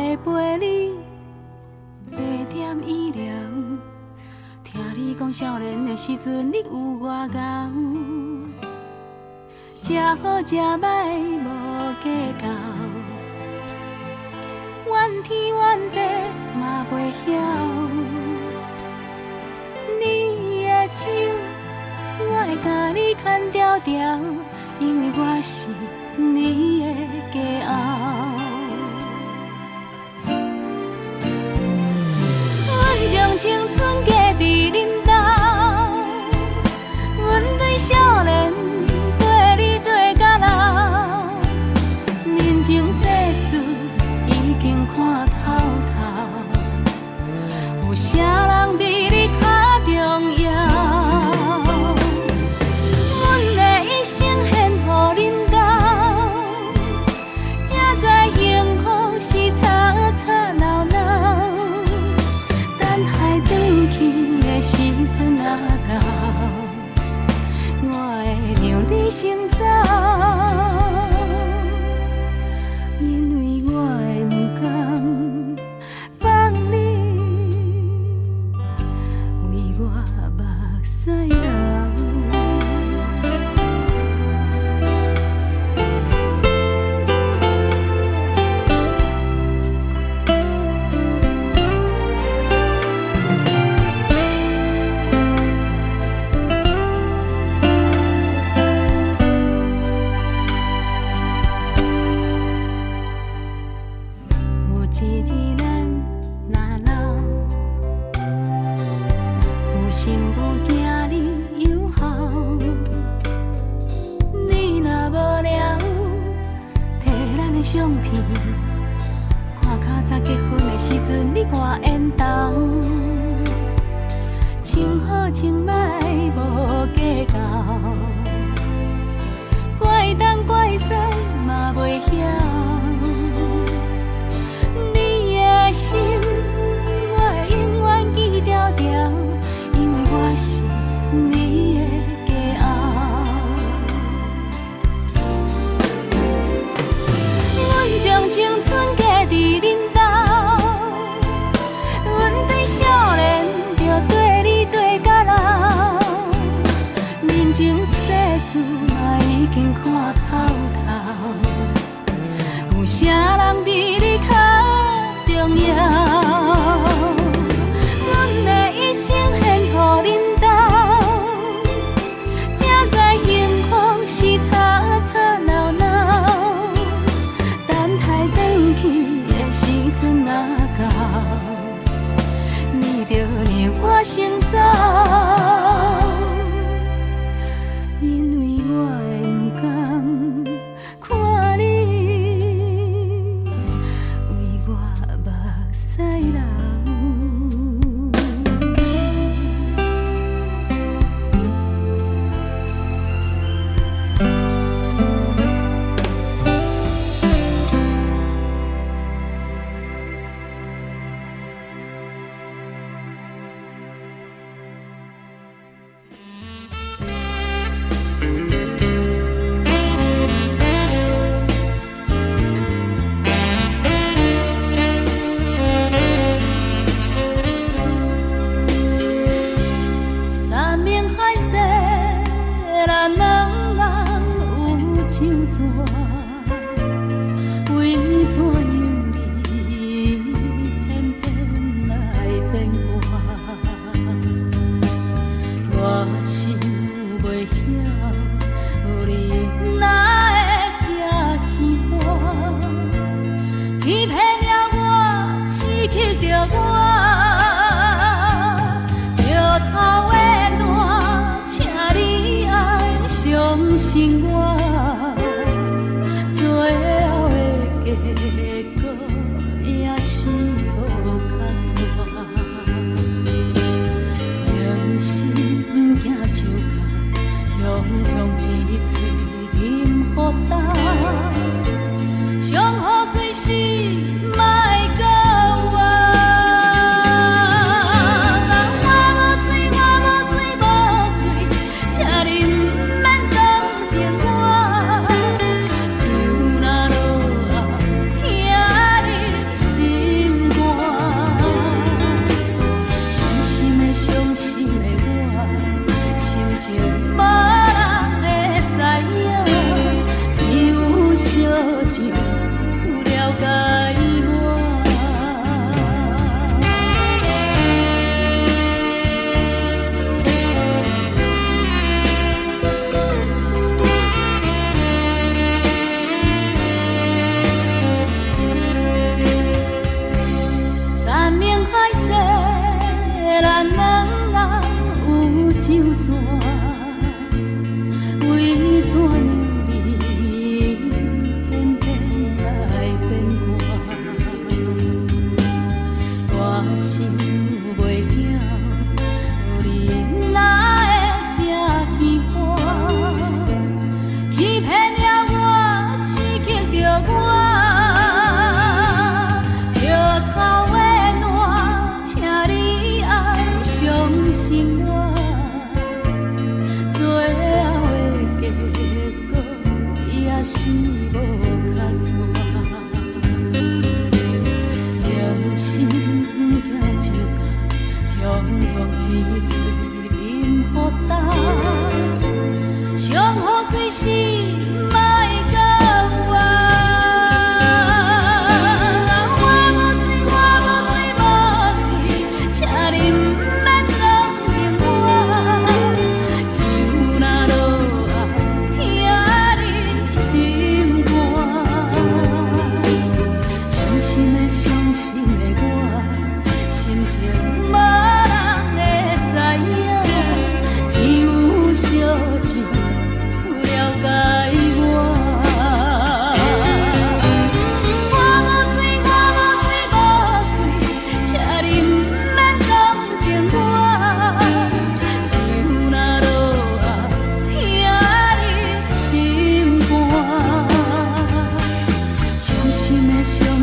會陪你坐點醫療。聽你講少年的時陣，你有偌𠢕，食好食歹無計較，怨天怨地嘛袂曉。你的手，我會共你牽牢牢，因為我是你的骄傲。阮將青春嫁佇恁兜，阮對少年綴你綴甲老，人情世事已經看透透，有啥人比你較重要？阮的一生獻予恁兜，才知幸福是吵吵鬧鬧。等待轉去的時陣若到，我會讓你先走，因為我會毋甘放你為我目屎流。有一日咱若老，有心無驚你有效。你若無聊，提咱的相片，看較早結婚的時陣你偌緣投，穿好穿歹無計較，怪東怪西嘛袂曉。你的心，我會永遠記牢牢，因為我是你的骄傲。阮將青春嫁佇恁兜，阮對少年就綴你綴甲老，人情世事嘛已經看透透，有啥人比你較重要？阮的一生獻予恁兜，才知幸福是吵吵鬧鬧。等待轉去的時陣若到，你著讓我先走，因為我會毋甘看你為我目屎流。山盟海誓，咱兩人有唱紙，為怎樣你偏偏來變卦？我想袂曉，你哪會這虚华，欺騙了我，刺激著我。石頭的爛，請你愛相信我，最後的結果也是無較紙。用心毋驚手鉸，雄雄一喙啉予焦，上好水是莫閣活。我無罪，我無罪，無罪，請你毋免同情我。酒若落後，兄弟心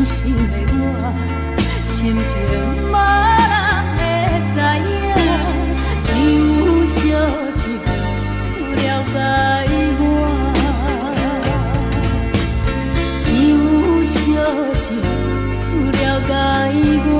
心的我，心情無人會知影，只有燒酒了解我，只有燒酒了解我。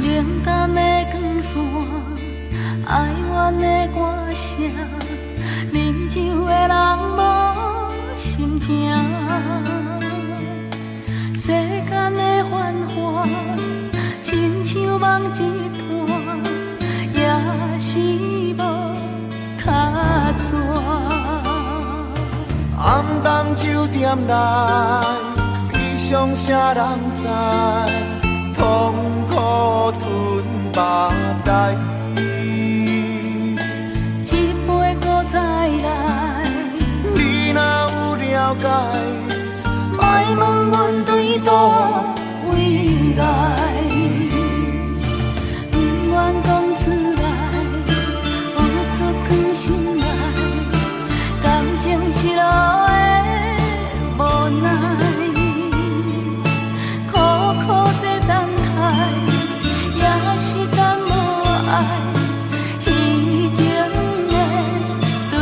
冷淡的光线，哀怨的歌声，饮酒的人無心情。世間的繁華，親像夢一伴，也是無卡紙。暗淡酒店內，悲傷啥人知？痛苦吞腹內。一杯閣再來，你若有了解，莫問阮對佗位來。毋願講出來，有出藏心內，感情失落的無奈，苦苦在等待，也是等無愛，虚情的對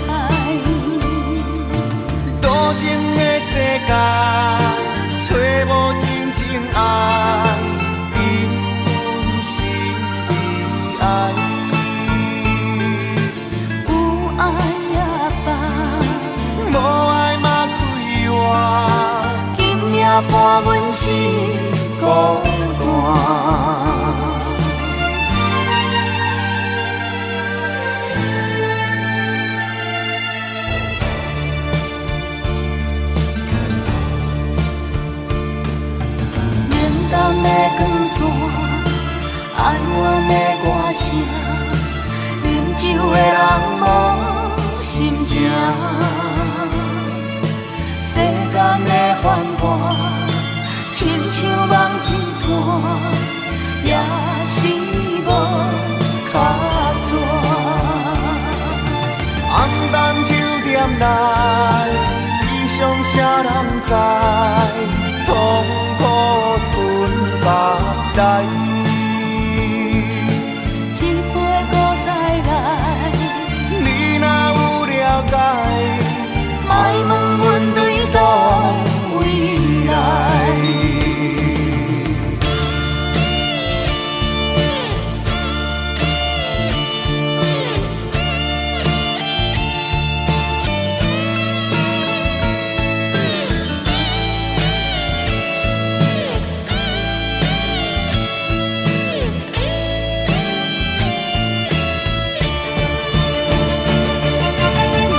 待。多情的世界，揣無真正愛，因阮心悲哀。有愛也罷，無愛嘛快活，今夜伴阮是孤單。冷淡的光線，哀怨的歌聲，飲酒的人無心情。世間的繁華，親像夢一伴，也是無卡紙。暗淡酒店內，悲傷啥人知？痛苦吞腹內。一杯閣再來，你若有了解，莫問阮對佗位來。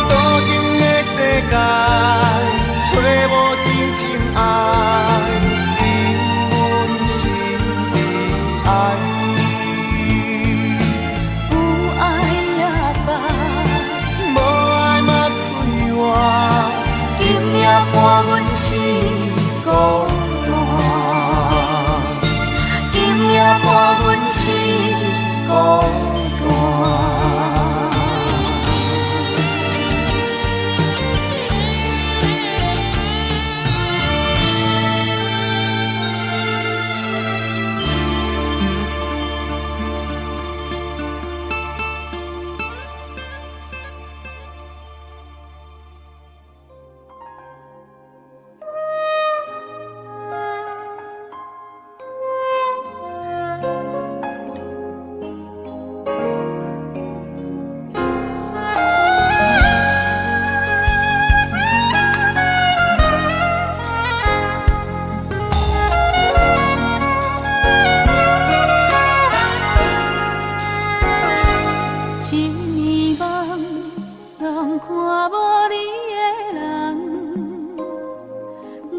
多情的世界，揣無真正愛，因阮心悲哀。有愛也罷，無愛嘛快活，今夜伴阮是孤單。今夜伴阮是孤單。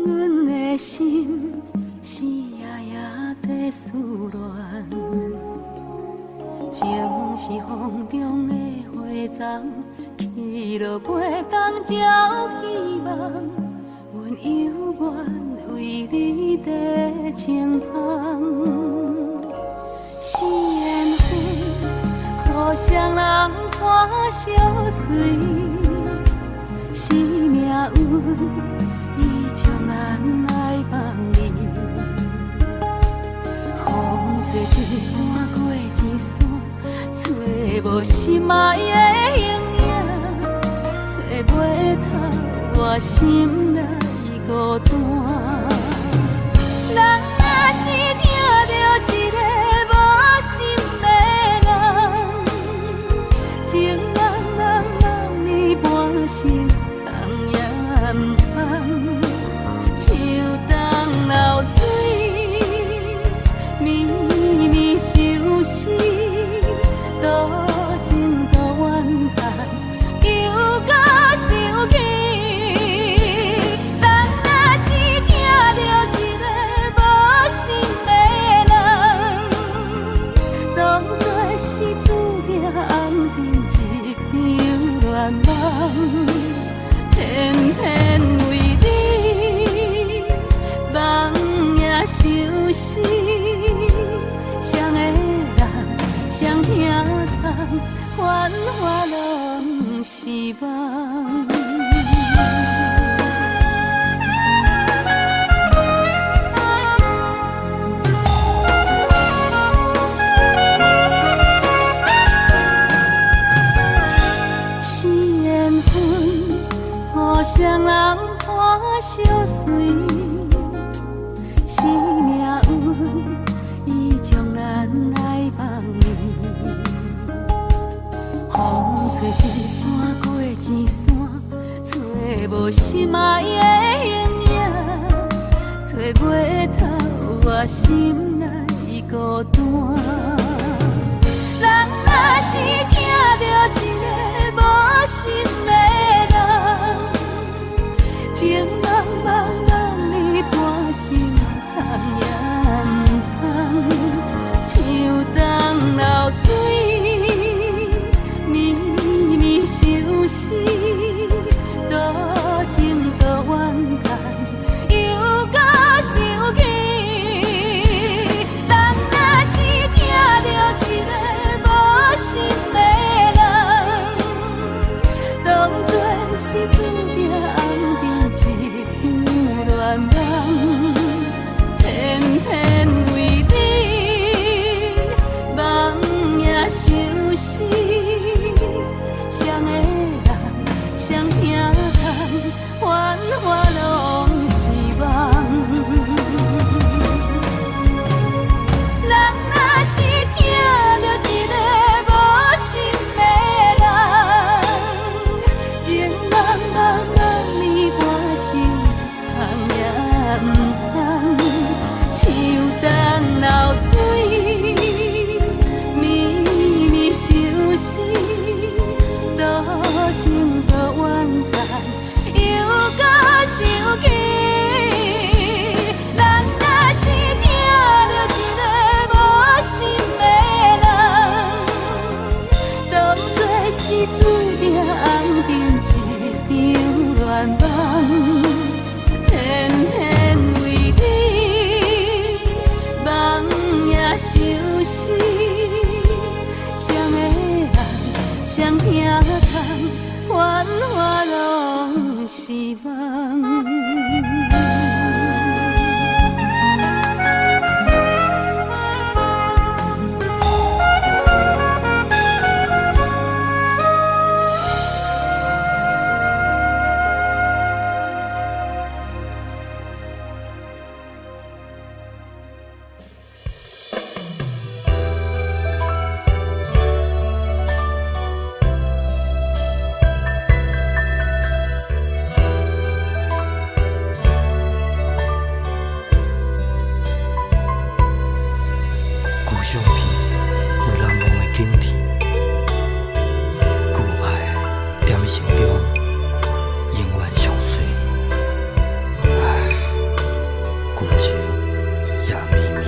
阮的心是夜夜在思恋，情是風中的花叢，起落袂當照希望。阮猶原為你在情香，是緣分，予雙人伴相隨，是命運。伊將咱愛放離，風吹一山過一山，揣無心愛的形影，揣袂透我心內孤單。人若是疼著一个無心的人，情茫茫茫你半心通也毋通，像東流水，绵綿相思，多情多怨叹，又閣想起。人若是疼著一个無心的人，當作是注定暗定一場戀夢，偏偏為你夢魇相思，誰的人誰疼痛，繁華攏是夢。是緣分，予雙人伴相隨，是命運，伊將咱愛放離。風吹一山過一山，揣無心愛的形影，揣袂透我心內孤單。人若是疼著一个無心的人，情茫茫茫你半心通也毋通，像東流水，綿綿相思，多情多怨嘆，又閣想起。人若是疼著一个無心的人，當作是注定暗定一場戀夢，偏偏為你夢魇相思，誰的人誰疼痛，繁華攏是夢。人若是疼著一个無心的人，情茫茫茫你半心通也毋通，像東流水，綿綿相思，多情多怨嘆，又閣想起。人若是疼著一个無心的人，當作是注定暗定一場戀夢，偏偏為你夢魇相思，誰的人誰疼痛，繁華攏是夢。舊情也綿綿。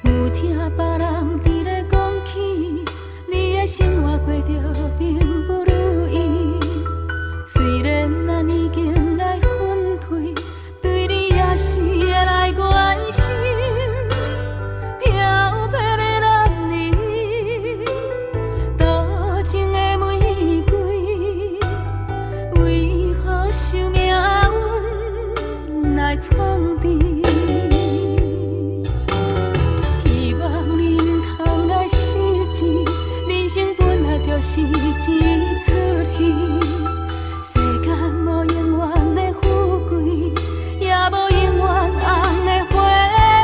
有聽別人佇咧講起，你的生活過著並不如意。雖然咱已經來分開，對你也是會來關心。飄泊的男兒，多情的玫瑰，為何受命運來創治？希望你毋通來失志，人生本來就是一齣戲，世間無永遠的富貴，也無永遠紅的花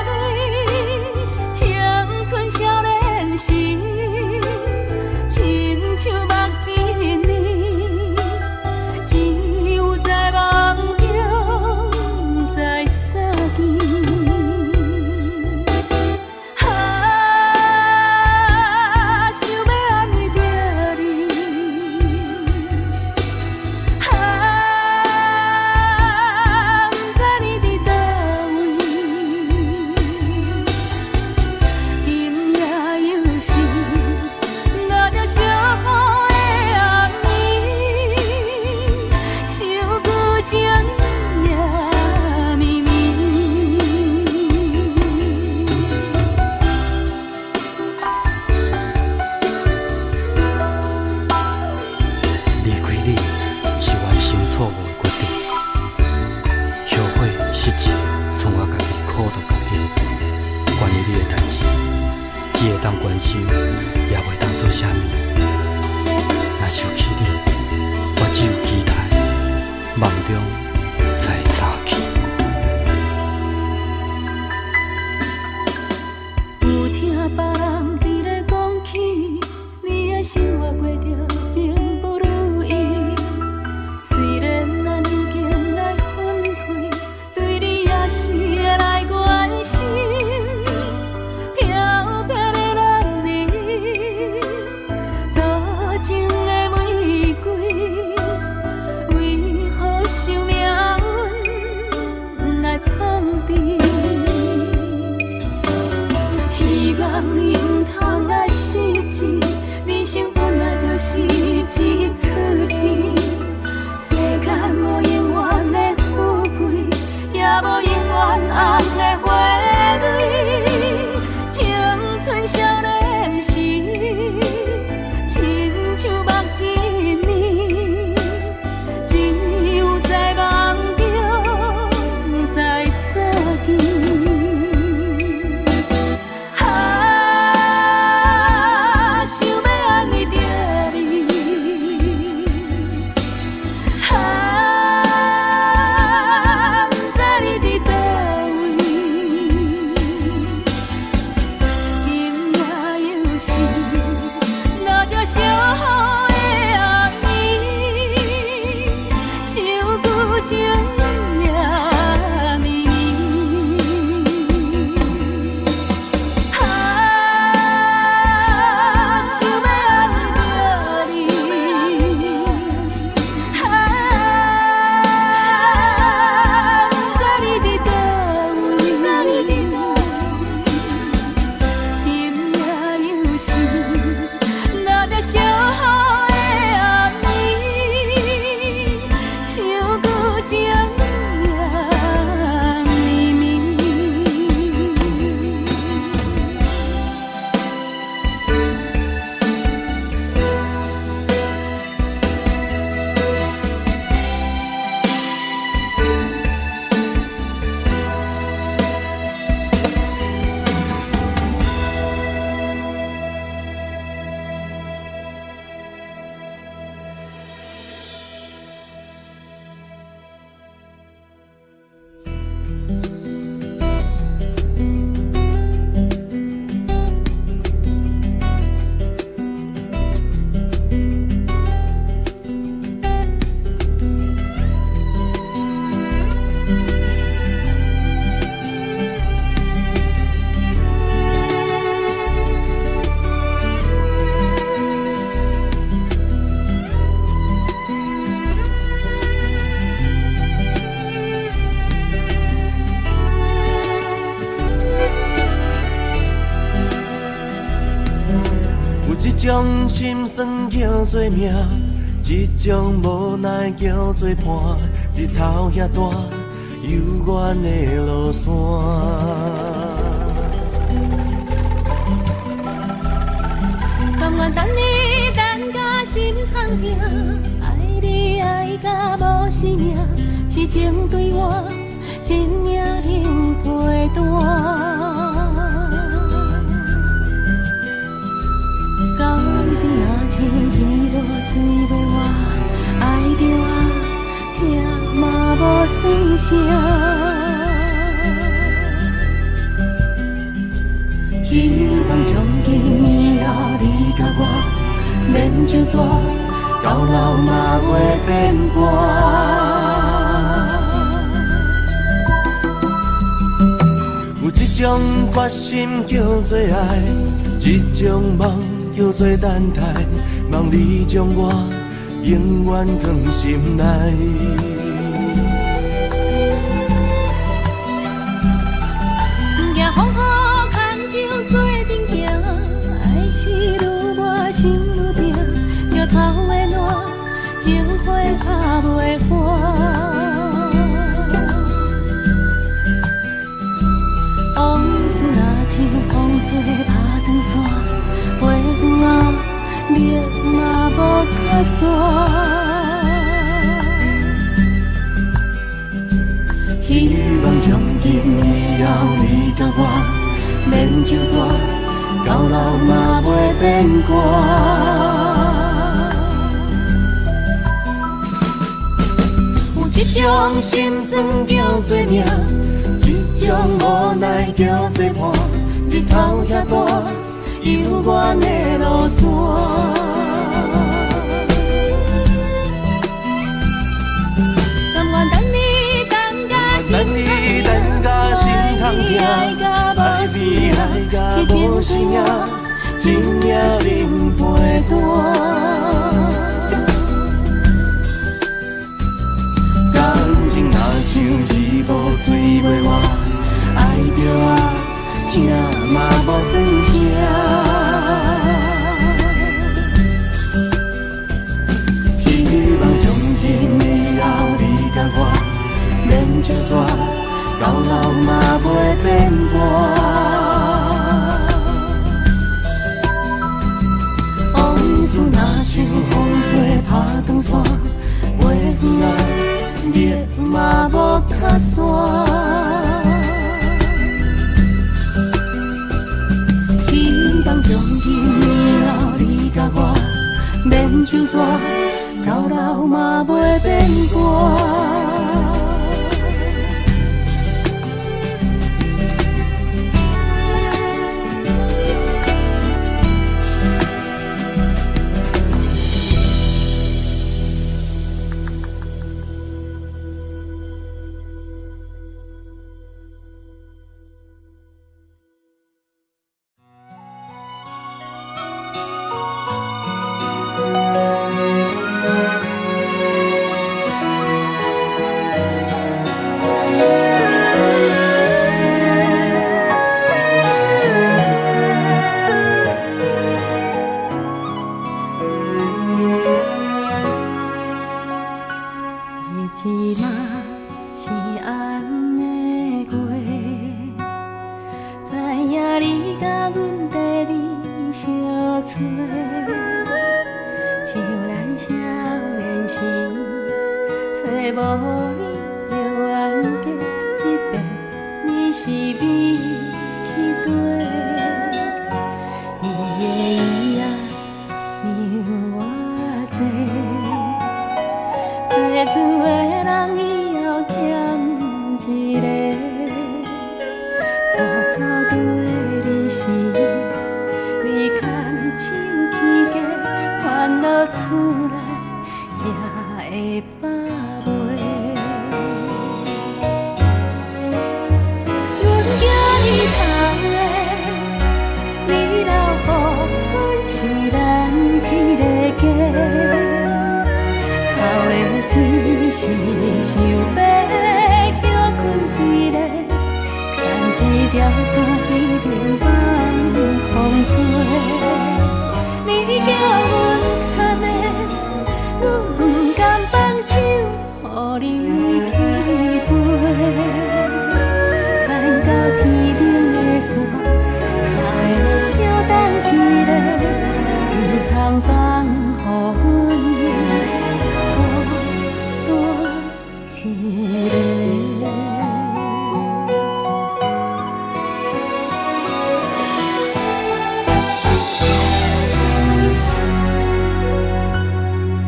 蕊。青春少年時，親像目一年，只有在夢中再相見。啊，想欲安慰著你，啊，毋知你佇佗位。今夜又是落著小雨的暗暝，想舊情也綿綿。離開你是完成錯誤的決定，後悔失志，創我家己苦著家己。關於你的代誌，只會當關心，也袂當做啥物。若想起你，我只有期待夢中再相見。有聽別人佇咧講起，你的生活過著並不如意。雖然咱已經來分開，對你也是會來關心。飄泊的男兒，多情的玫瑰，種心酸叫做命，一種無奈叫做伴。日頭遐大，犹原會落山。甘願等你等甲心通疼，愛你愛甲無性命，痴情對我一領冷被單。感情若像魚無水袂活，愛著啊疼嘛無算啥。希望從今以後你佮我免手紙，到老嘛袂變卦。有一種決心叫做愛，一種夢叫做等待，望你將我永遠藏心內。不驚風雨牽手做陣行，愛是愈磨心愈定，石頭的爛，情花拍袂破。往事若像風吹拍断线，飞远啊，命嘛无卡纸。希望从今以後你佮我免手紙，到老嘛袂變卦。有一種心酸叫做命，一種無奈叫做伴。日頭遐大，猶原會落山。甘願等你等甲心等你等甲心通疼，愛你愛甲無性命，一領冷被單。感情若像魚無水袂活，愛著啊疼嘛無算啥。希望從今以後你佮我免手紙，到老嘛袂變卦。往事若像風吹拍斷線，飞远啊，命嘛無卡紙。希望從今以後你佮我免手紙，到老嘛袂變卦。日子嘛是按呢過，知影你佮阮地面相揣，像咱少年時，揣無你就冤家，這遍你是美去對，你的伊啊讓我坐。做主的人以後欠一个，草草綴你時，你牽手起家，烦恼厝內才會放袂。阮叫你头的，你留予阮是咱一个家。头的只是想欲歇睏一下，牵一条衫去眠放风吹。你叫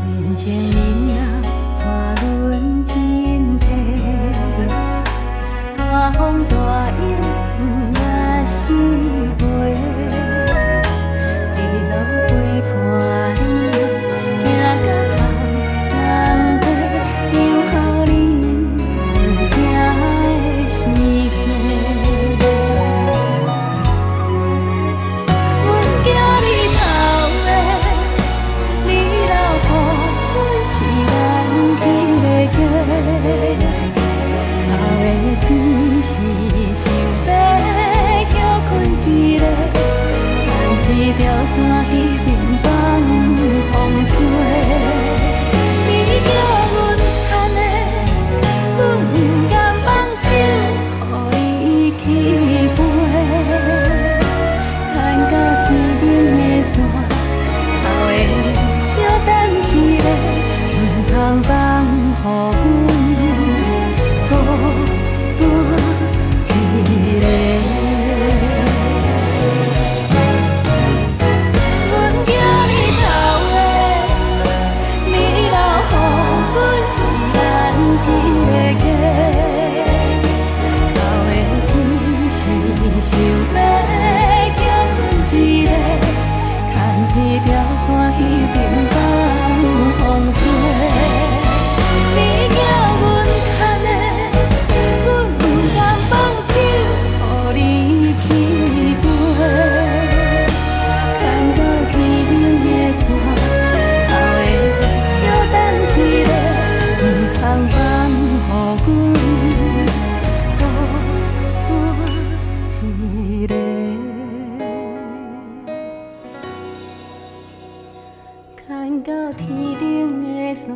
面前囡仔带阮真体，大风大雨毋捌失陪，一路陪伴你，行到头鬃底，让予你有这个生势。阮行你头的，你留予阮是咱一个家，哭的只是想欲歇睏一下，牵一条线彼边放风吹。你叫阮牵的，阮毋甘放手，予你去飞。牵到天顶的线，头会小等一下，毋通放予阮孤单一个。阮行你头的，你留予阮是咱一个家，哭的只是想欲歇睏一下，牵一条线彼边放风吹。你叫阮牵的，阮毋甘放手，予你去飞。牵到天顶的线，头会小等一下，毋通放予阮孤单一个。牵到天顶的线，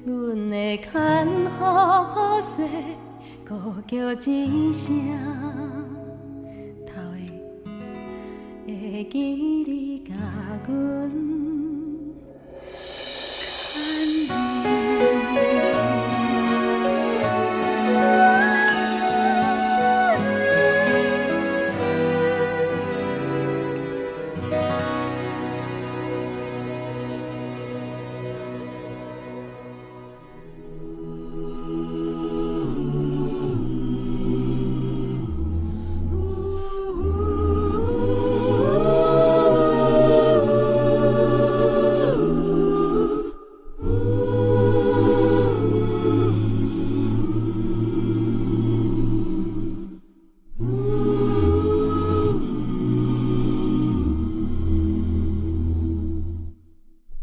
阮会牵予雨势，阁叫一声，头会记你共阮牵。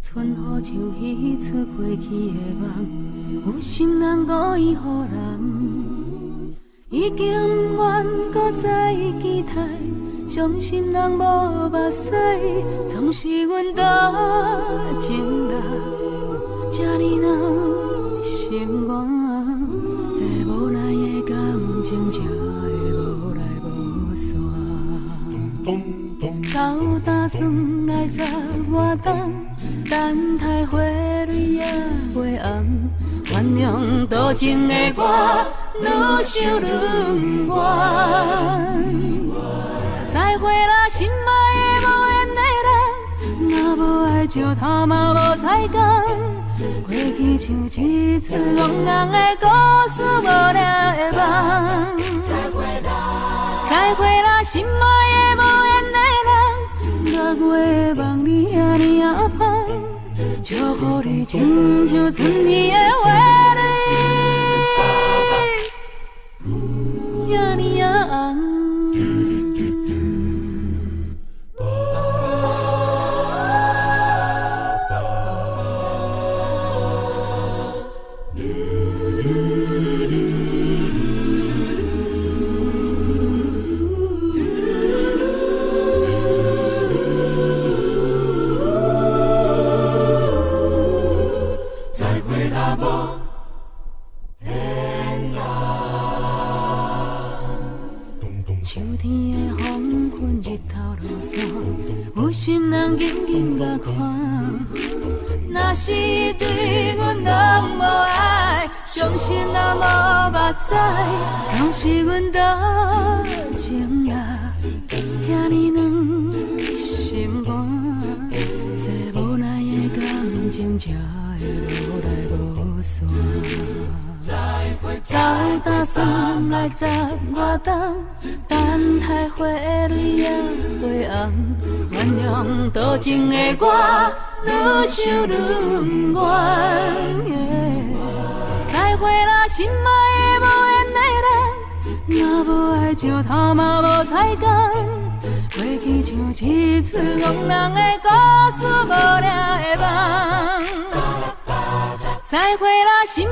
春雨像彼出过去的梦，有心人故意予人，已经不愿阁再期待，伤心人无目屎，总是阮多情人，这呢软心肝，这无奈的感情才会无来无散。到今算来十外冬，等待花蕊也袂红，原谅多情的我愈想愈不愿。再会啦，心爱的无缘的人，若无爱石头嘛无彩工。过去像一出戆戆的故事，无了的梦。再会啦，心爱的无缘的人，六月的梦你这呢仔芳，祝福你亲像春天的花蕊，这呢仔红。秋天的黄昏，日头落山，有心人紧紧共看。若是对阮拢无爱，傷心若無目屎，總是阮多情啦，遐爾軟心肝，這無奈的感情才會無來無散。走打算來十外冬，等待花蕊也袂紅，原諒多情的我，愈想愈毋願。再會啦，心愛的無緣的人，若無愛石頭嘛無彩工。過去像一齣戇人的故事，無了的夢。再會啦，心愛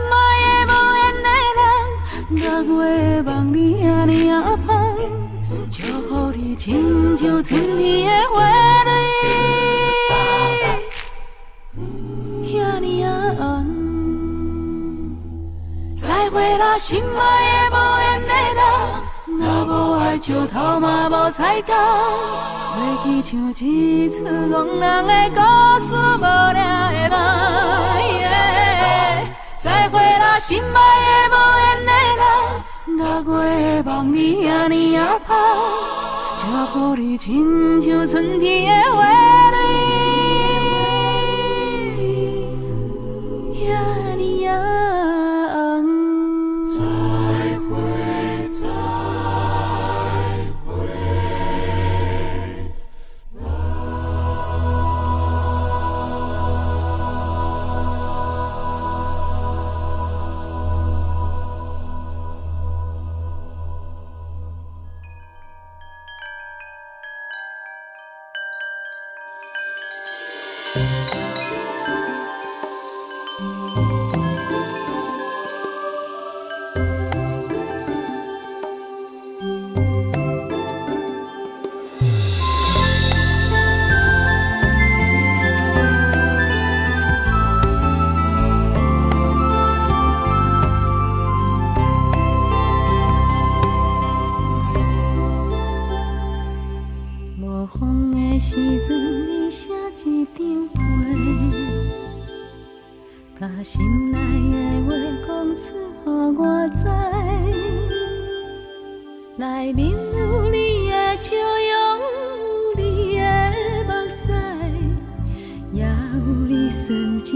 的無緣的人，六月的夢你遐爾仔芳，祝福你親像春天的花蕊，遐爾仔紅。再會啦，心愛的無緣的人，若無愛石頭嘛無彩工。過去像一齣戇人的故事，無了的夢。再會啦，心愛的無緣的人，六月的夢你遐爾仔芳，祝福你親像春天的花蕊，遐爾仔紅。再會，再會。無風的時陣，你寫一張批，共心內的話講出，予我知。內面有你的笑容，有你的目屎，也有你純情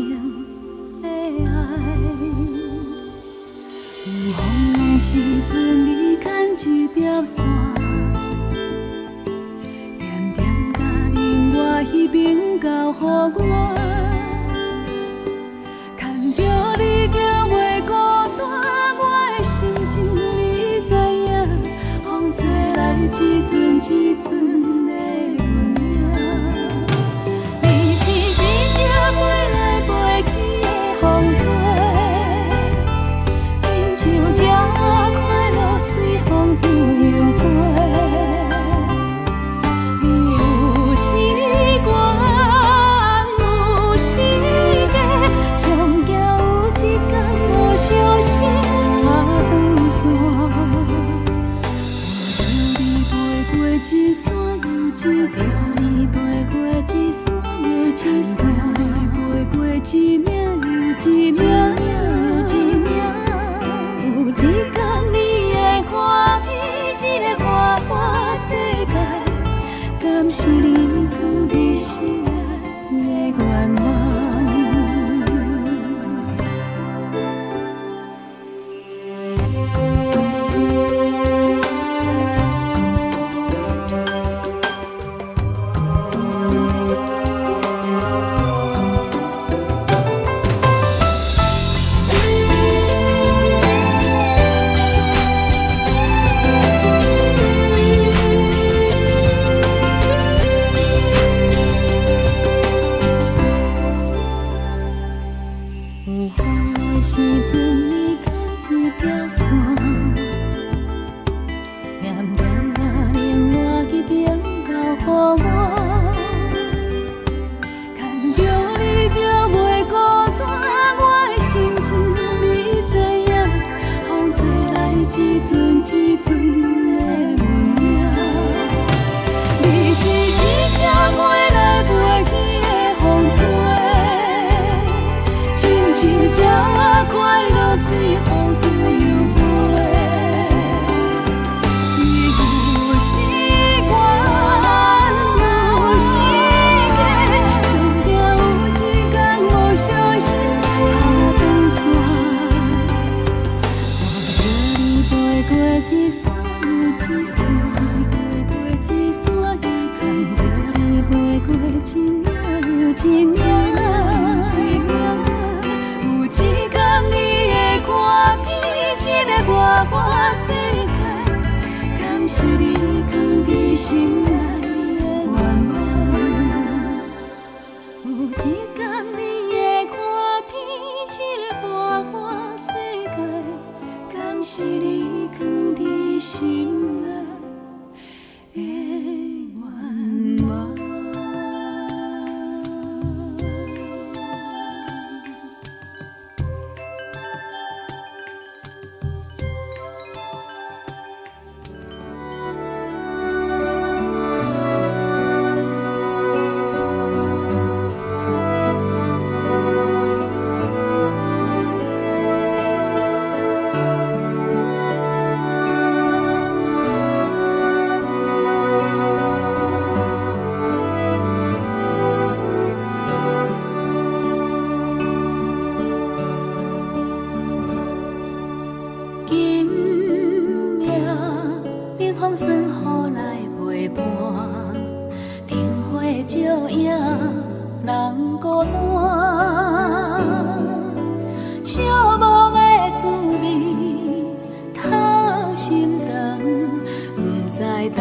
的愛。有風的時陣，你牽一條線。彼邊交予我，牽著你行袂孤單，我的心情你知影。風吹來一陣一陣的阮影，你是一隻飛來飛去的風吹，親像這快樂隨風自由飛。相思拍断线，看著你飛過一山又一山，你飛過一山又一山，你飛過一嶺又一嶺又一嶺。有一天你會看遍這個花花世界，敢是你藏佇心內的願望？你是一隻飛來飛去的風吹，親像這快樂。隨風自由飛。你有時懸，有時低，上定有一工無相信拍斷線。我約你飛過一線又一線，飛過一線又一線，你飛過一嶺又一嶺，有一工你會看見這个外花世界，敢是你藏佇心內的願望？有一工你會看遍這个繁華世界，敢是你藏佇心內的願望？今夜冷風酸雨來陪伴，燈火照影人孤單。寂寞的滋味透心腸，不知當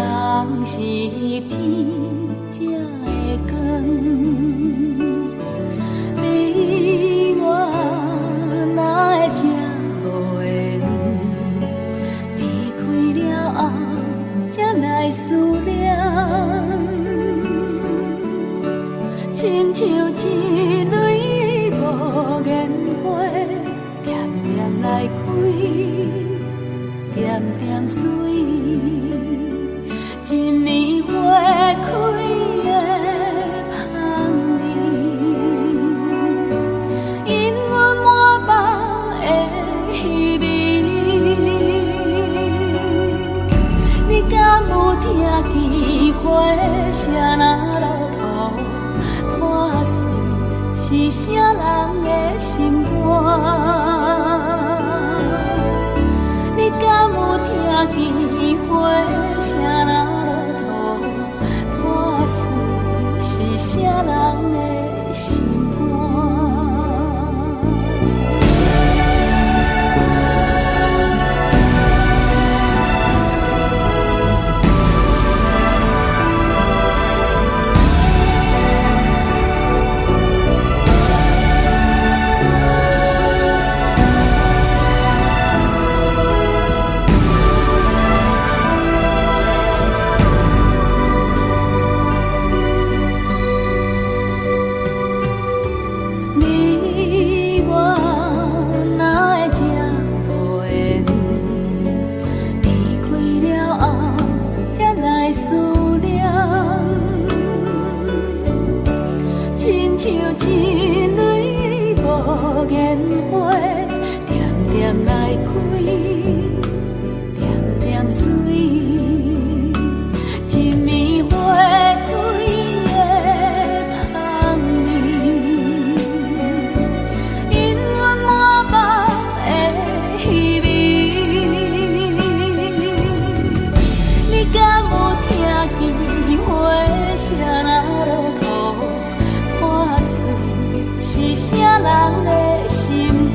時天才會光。你我哪會這無緣？離開了後，才來思念，親像一蕊無言花，恬恬來開，恬恬隨，一暝花開的香味，氤氲滿腹的稀微。你敢有聽見花聲若落土破碎，是啥人的心肝？你敢有聽見花聲若落土破碎，是啥人的心肝？你我哪會這無緣？離開了後，才來思念，親像一蕊無言花，恬恬來開，恬恬隨，一暝花開的香味，氤氲滿腹的稀微。你敢有聽見花聲若落土破碎，是啥人的心肝？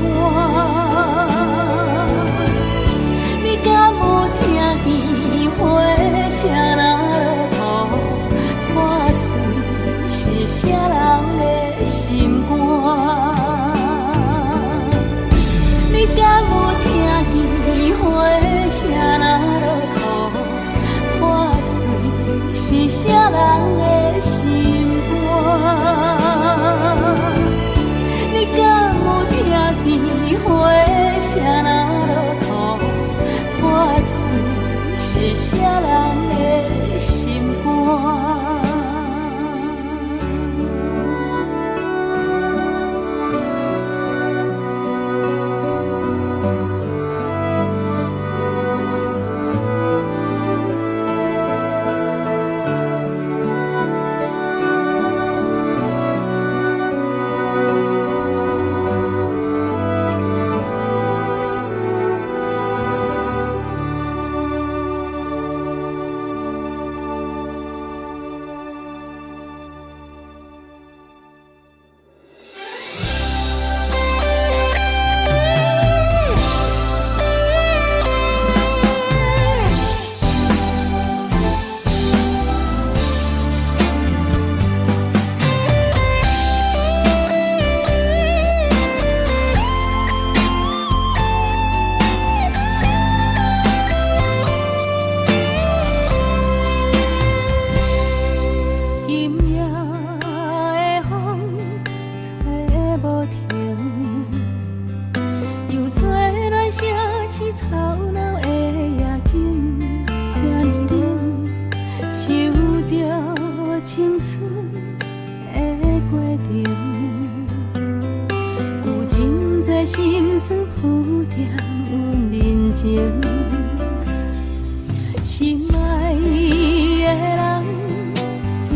心酸鋪踮阮面前。心愛的人叫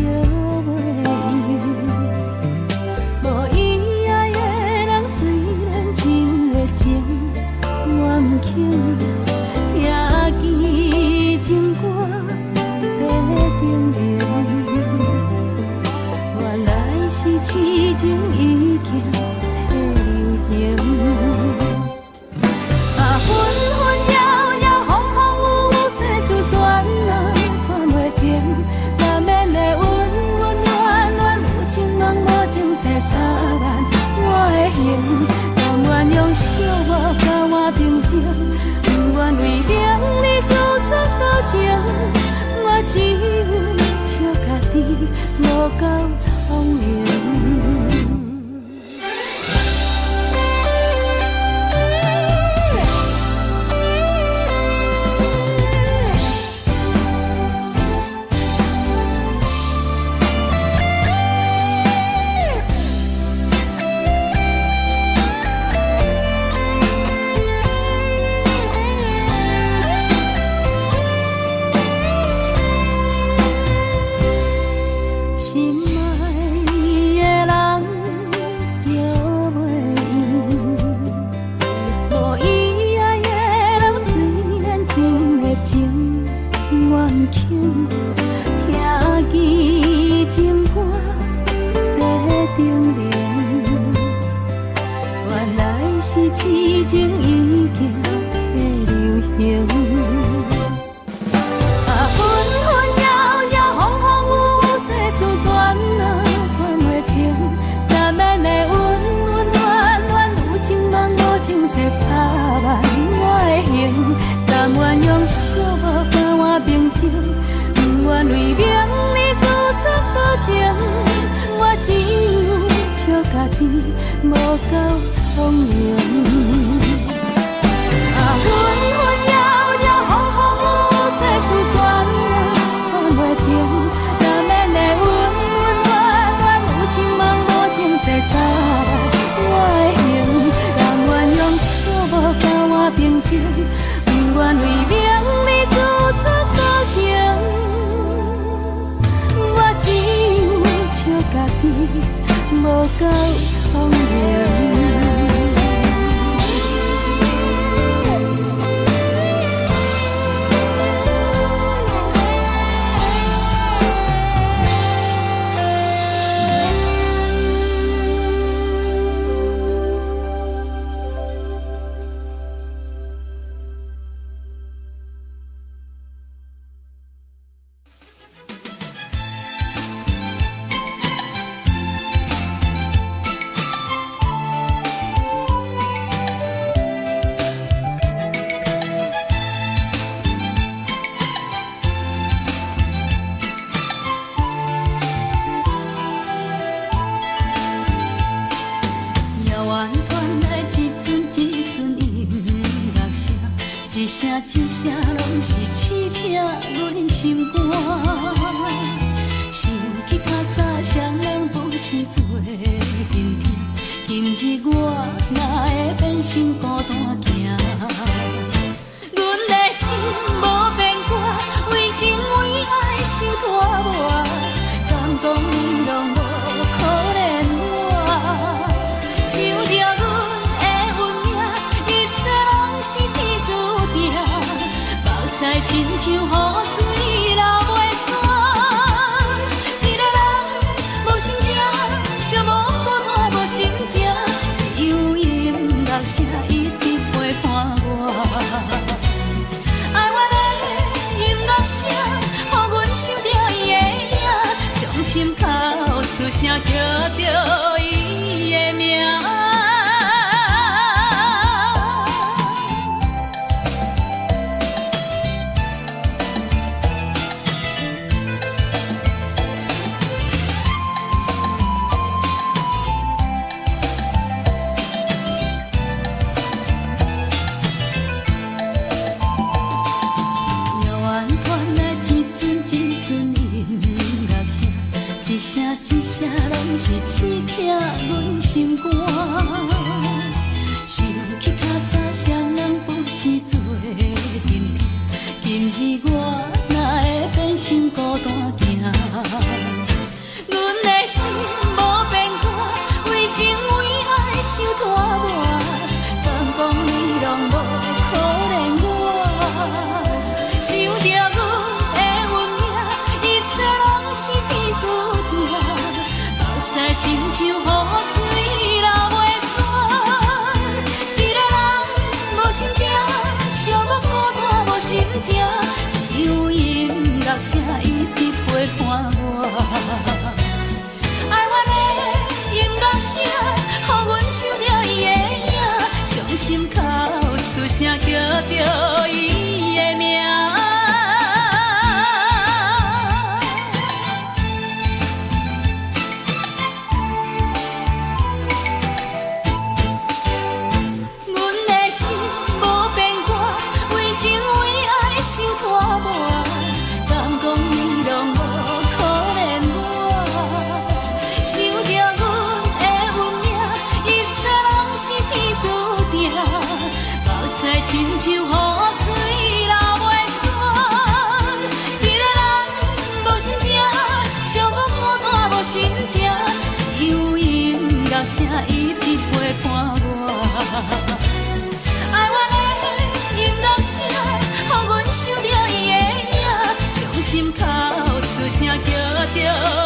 袂用，無伊愛的人雖然真熱情，我毋肯聽見情歌在叮嚀。原來是痴情已經彼流行。啊，紛紛擾擾，風風雨雨，世事轉啊轉袂停。難免會溫溫暖暖，有情人無情冊插爛我的形。甘願用寂寞交換平靜，不願為名利自作多情。我只有笑家己無夠聰明。心愛的人叫袂用，無伊愛的人雖然真熱情，我毋肯聽見情歌在叮嚀。原來是痴情已經彼流行。啊，紛紛擾擾，風風雨雨，世事轉啊轉袂停。難免會溫溫暖暖，有情人無情冊插爛我的形。甘願用寂寞交換平靜，不願為名利自作多情。我只有笑家己無夠聰明。啊，紛紛擾擾，風風雨雨，世事轉啊轉袂停。難免會溫溫暖暖，有情人無情冊插爛我的形。甘願用寂寞交換平靜，不願為名利自作多情。我只有笑家己無夠聰明。遙遠傳來一陣一陣音樂聲，一聲一聲攏是刺疼阮心肝。想起較早雙人不是做陣疼，今日我哪會變成孤單行？阮的心無變卦，為情為愛受折磨，敢講你攏無可憐我？想著阮的運命，一切攏是天注定，目屎親像雨水流袂煞。一個人無心情，寂寞孤單無心情，只有音樂聲一直陪伴我。愛我的音樂聲，予阮想著伊的影，傷心哭出聲叫著伊的名。遙遠傳來一陣一陣音樂聲，一聲一聲攏是刺疼阮心肝。想今日我哪會變成孤單行？阮的心無變卦，為情為愛傷拖磨，敢講你攏無可憐我？想著阮的運命，一切攏是天注定，目屎親像雨水流袂煞。一个人無心情，寂寞孤單無心情，只有音樂聲一直陪伴我。愛阮的音樂聲，予阮想著伊的影，傷心哭出聲叫著伊的名。阮的心無變卦，為情為愛傷拖磨，敢講你攏無可憐我？想著阮的運命，一切攏是天注定，目屎親像雨水流袂煞。一個人無心情，寂寞孤單無心情，只有音樂聲一直陪伴我。愛阮的音樂聲，予阮想著伊的影，傷心哭出聲叫著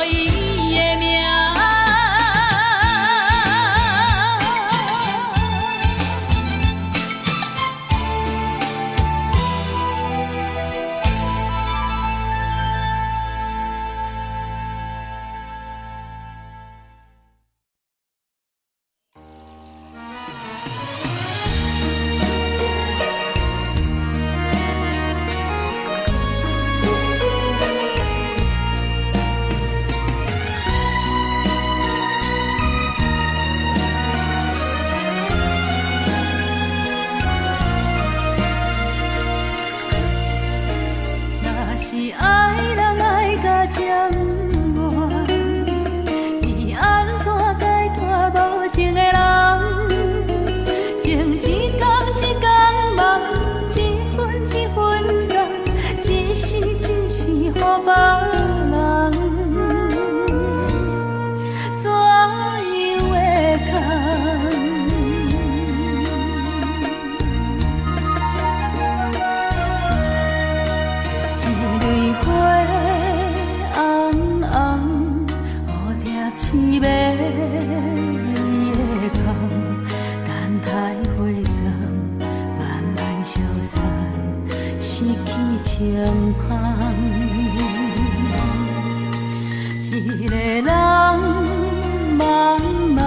伊的名。若是愛人愛甲這麼晚，伊按怎解脫無情的人？情一工一工夢，一分一分送，一世一世予別人，怎樣會空？一蕊花紅紅，蝴蝶翅欲伊的空，等待花葬，慢慢消散，失去清芳。一個人茫茫，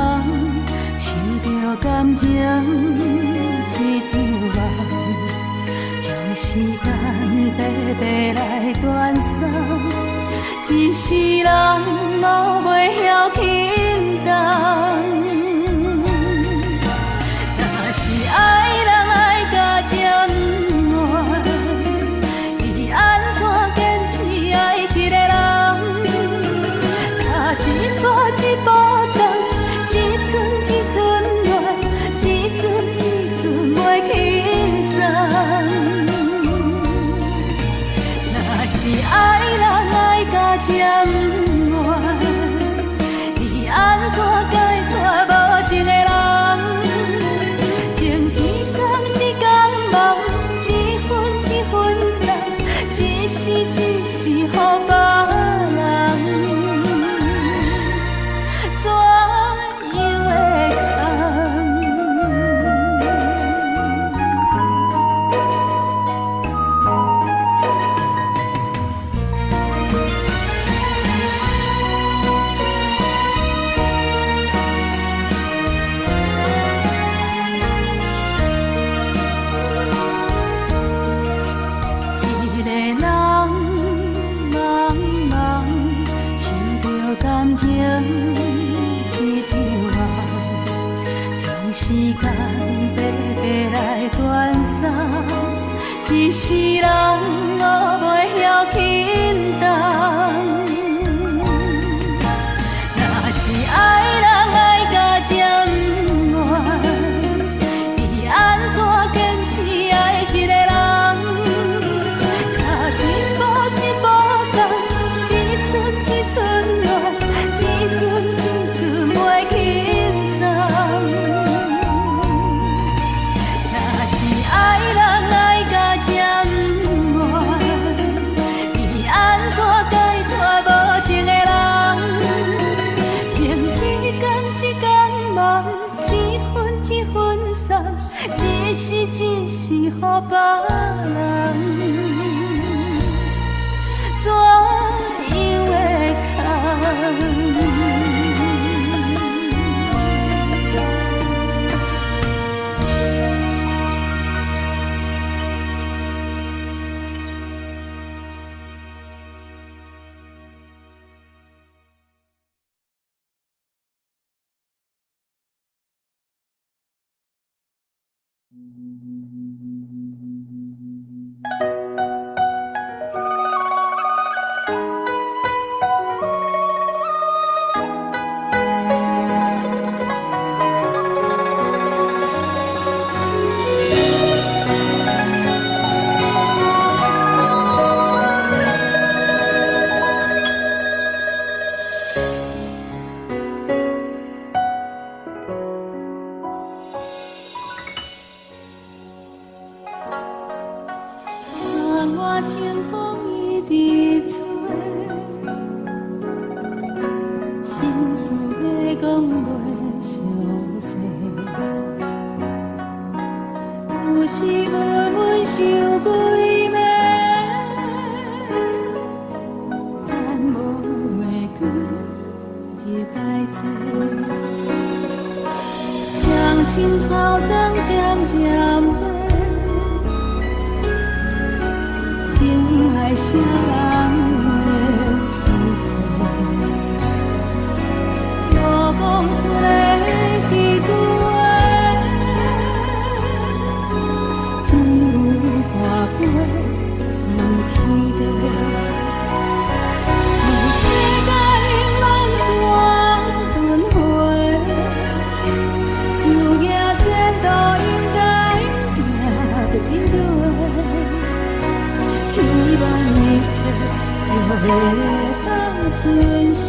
想著感情這場夢，將時間白白來斷送，一世人攏袂曉輕重。若是愛人愛甲這麼晚，伊按怎堅持愛一個人？踏一步一步重，一寸一寸暖，一寸一寸袂輕鬆。若是愛人愛甲這麼晚，伊按怎解脫無情的人？情一工一工夢，一分一分送，一世一世予別人，怎樣會空？一個人茫茫，想著感情這場夢，將時間白白來斷送，一世人攏袂曉輕重。若是愛人愛甲這麼晚，伊按怎堅持愛一個人？踏予別人，怎樣會堪？我清风一直吹，心事欲讲袂详细，有时闷闷想几暝，等无袂记入来坐，双亲头鬃渐渐白。情爱谁人的思考？无讲出的彼句话，只有大杯问天地。问世间永远怎轮回？事业前途应该行对对。希望一切就会当顺心，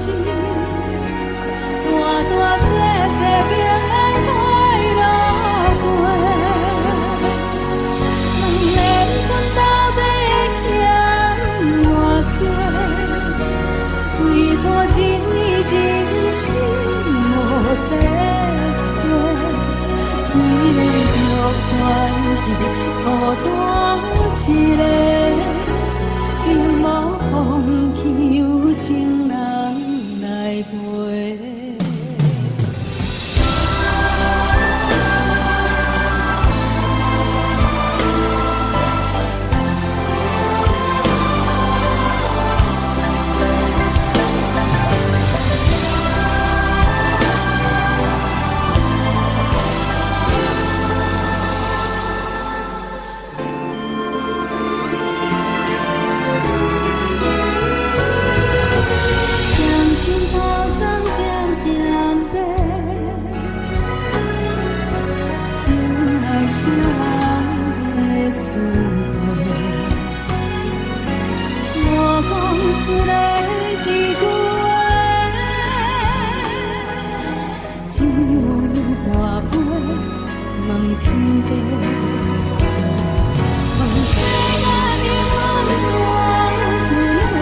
大大细细平安快乐过。问缘分到底欠偌济？为何情意真心无得找？虽然着关是孤单一个，并无放弃有情人来陪。双亲头鬃渐渐白，情爱谁人的思念？无讲出的彼句话，只有大杯问天地。问世间永远怎轮回？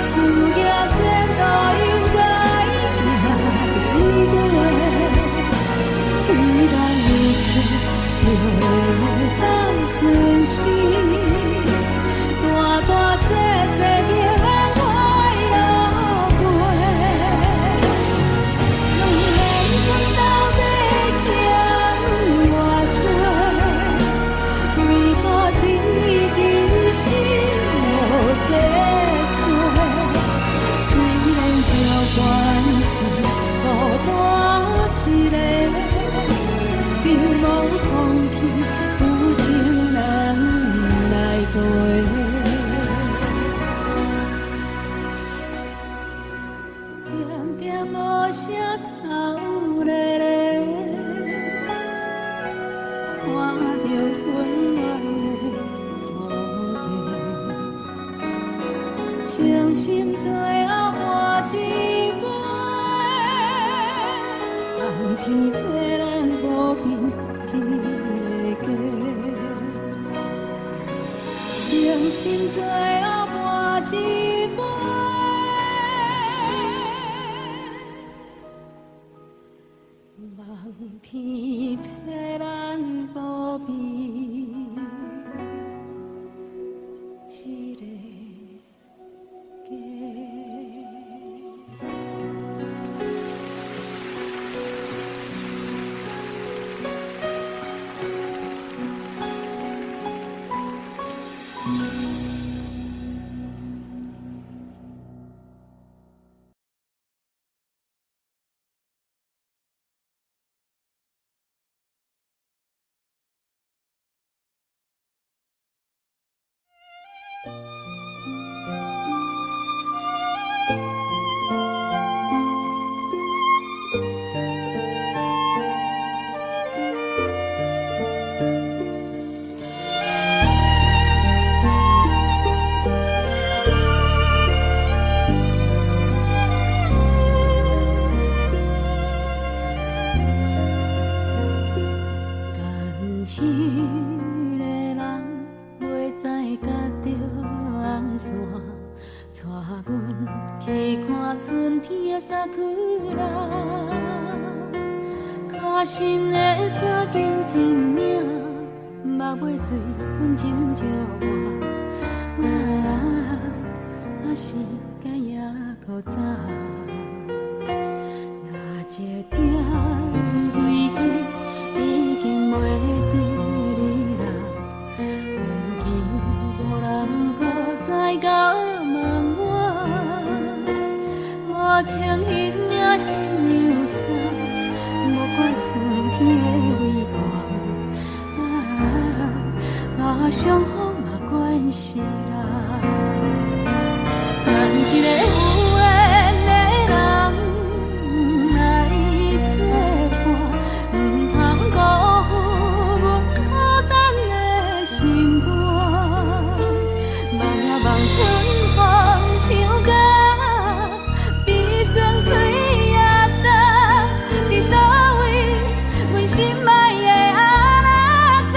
事业前途应该行对对，希望一切就会当顺心，大大细细平安快乐过。问缘分到底欠偌济？为何情意真心无得找？虽然这关是孤单一个，并无放弃有情人来陪。点点无声头咧咧，看著温暖的土地，相信最后换一杯，望天替咱保庇这个家。相信最后换一杯，望天替咱保庇。等彼个人袂知佮著红线，带阮去看春天的桜。跤身的衫紧一领，目尾水阮斟少我。啊，时间犹阁早。若一点飞机已经袂记你啦，分机无人阁再共问我，无穿彼领新娘衫，莫怪春天的微寒，啊，伤风嘛关系啦。盼一个有缘的人来作伴，毋通辜负阮苦等的心肝。望啊望春风唱甲悲酸碎也干，伫佗位阮心爱的阿那达。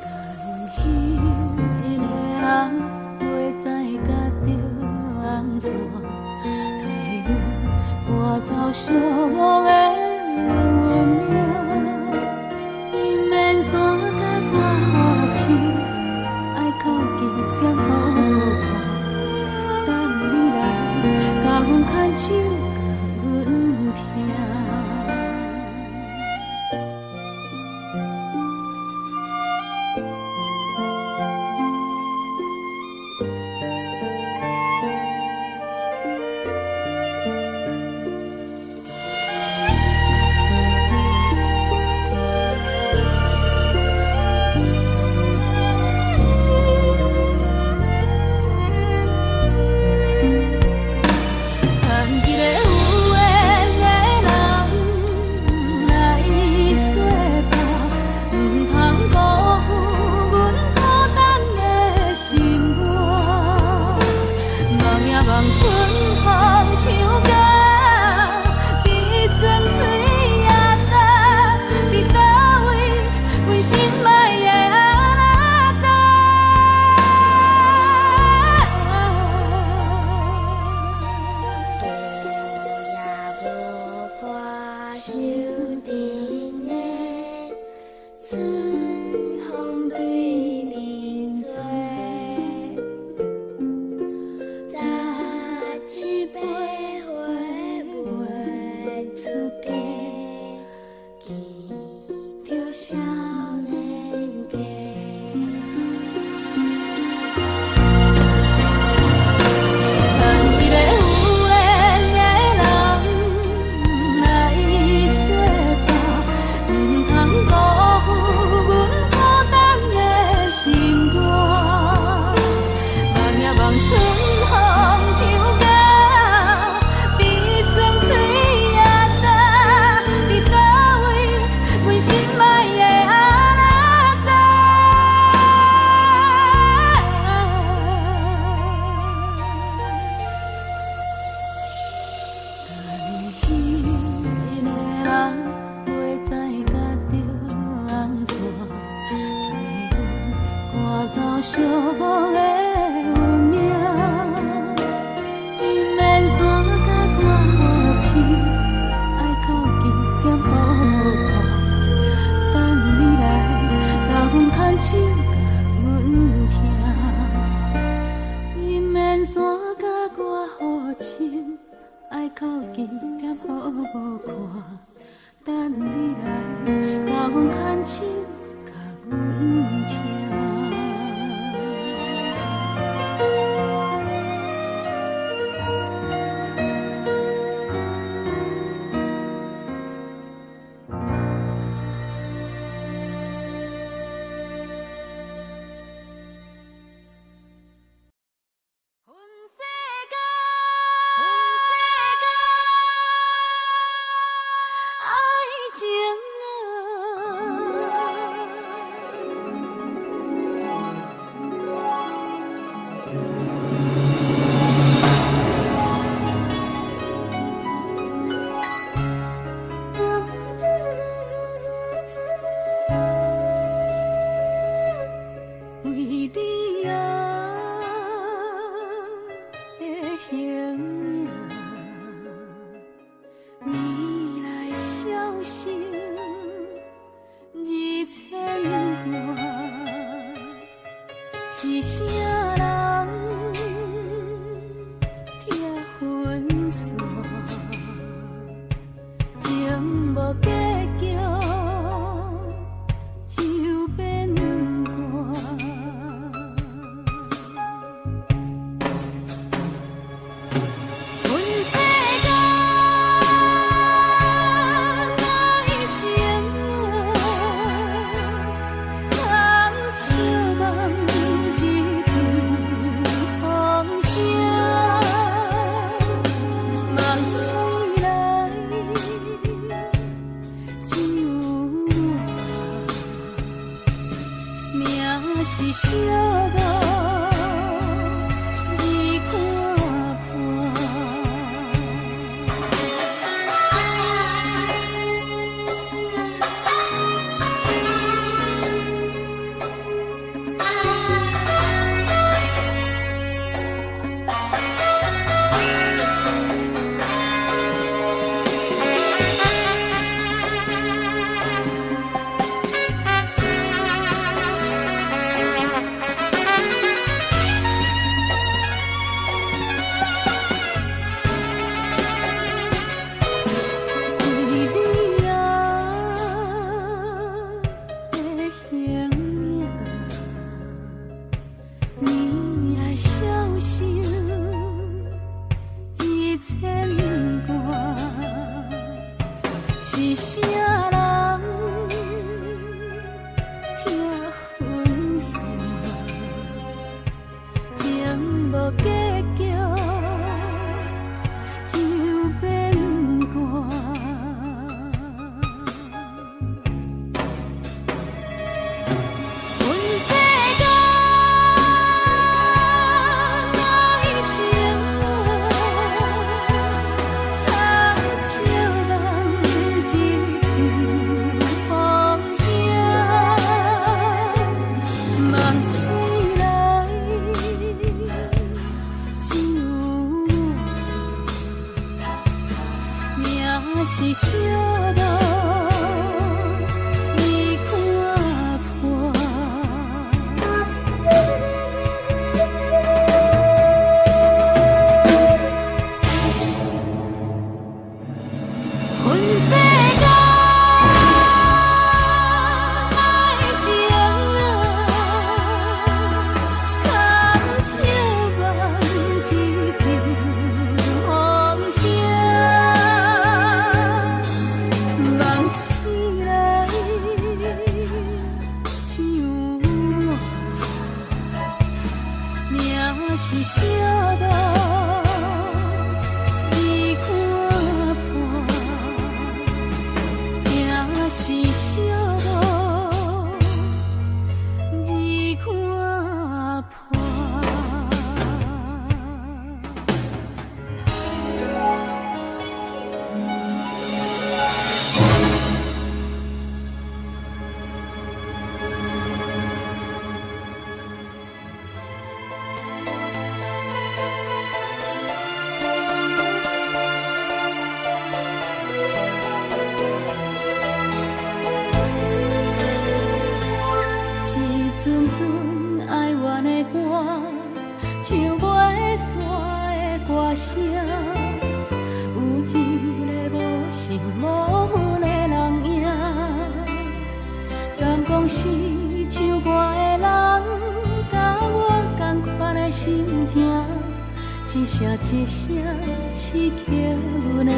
等彼个人袂知佮著红线，替阮赶走寂寞的运命。伊免山甲我痴，爱哭泣点好看。等你来，共阮牵手，共阮疼。盼一个有缘的人来作伴，毋通辜负阮苦等的心肝。望呀望春风唱甲悲酸碎也干，伫佗位阮心爱的阿那达。多也无破守阵的春风对面坐，十七八岁未出嫁，见著少年家。盼一个有缘的人来作伴，毋通辜负阮無看，等你來共阮牽手，共阮行。心無痕的人影，敢講是唱歌的人，佮我仝款的心情，一聲一聲刺激阮的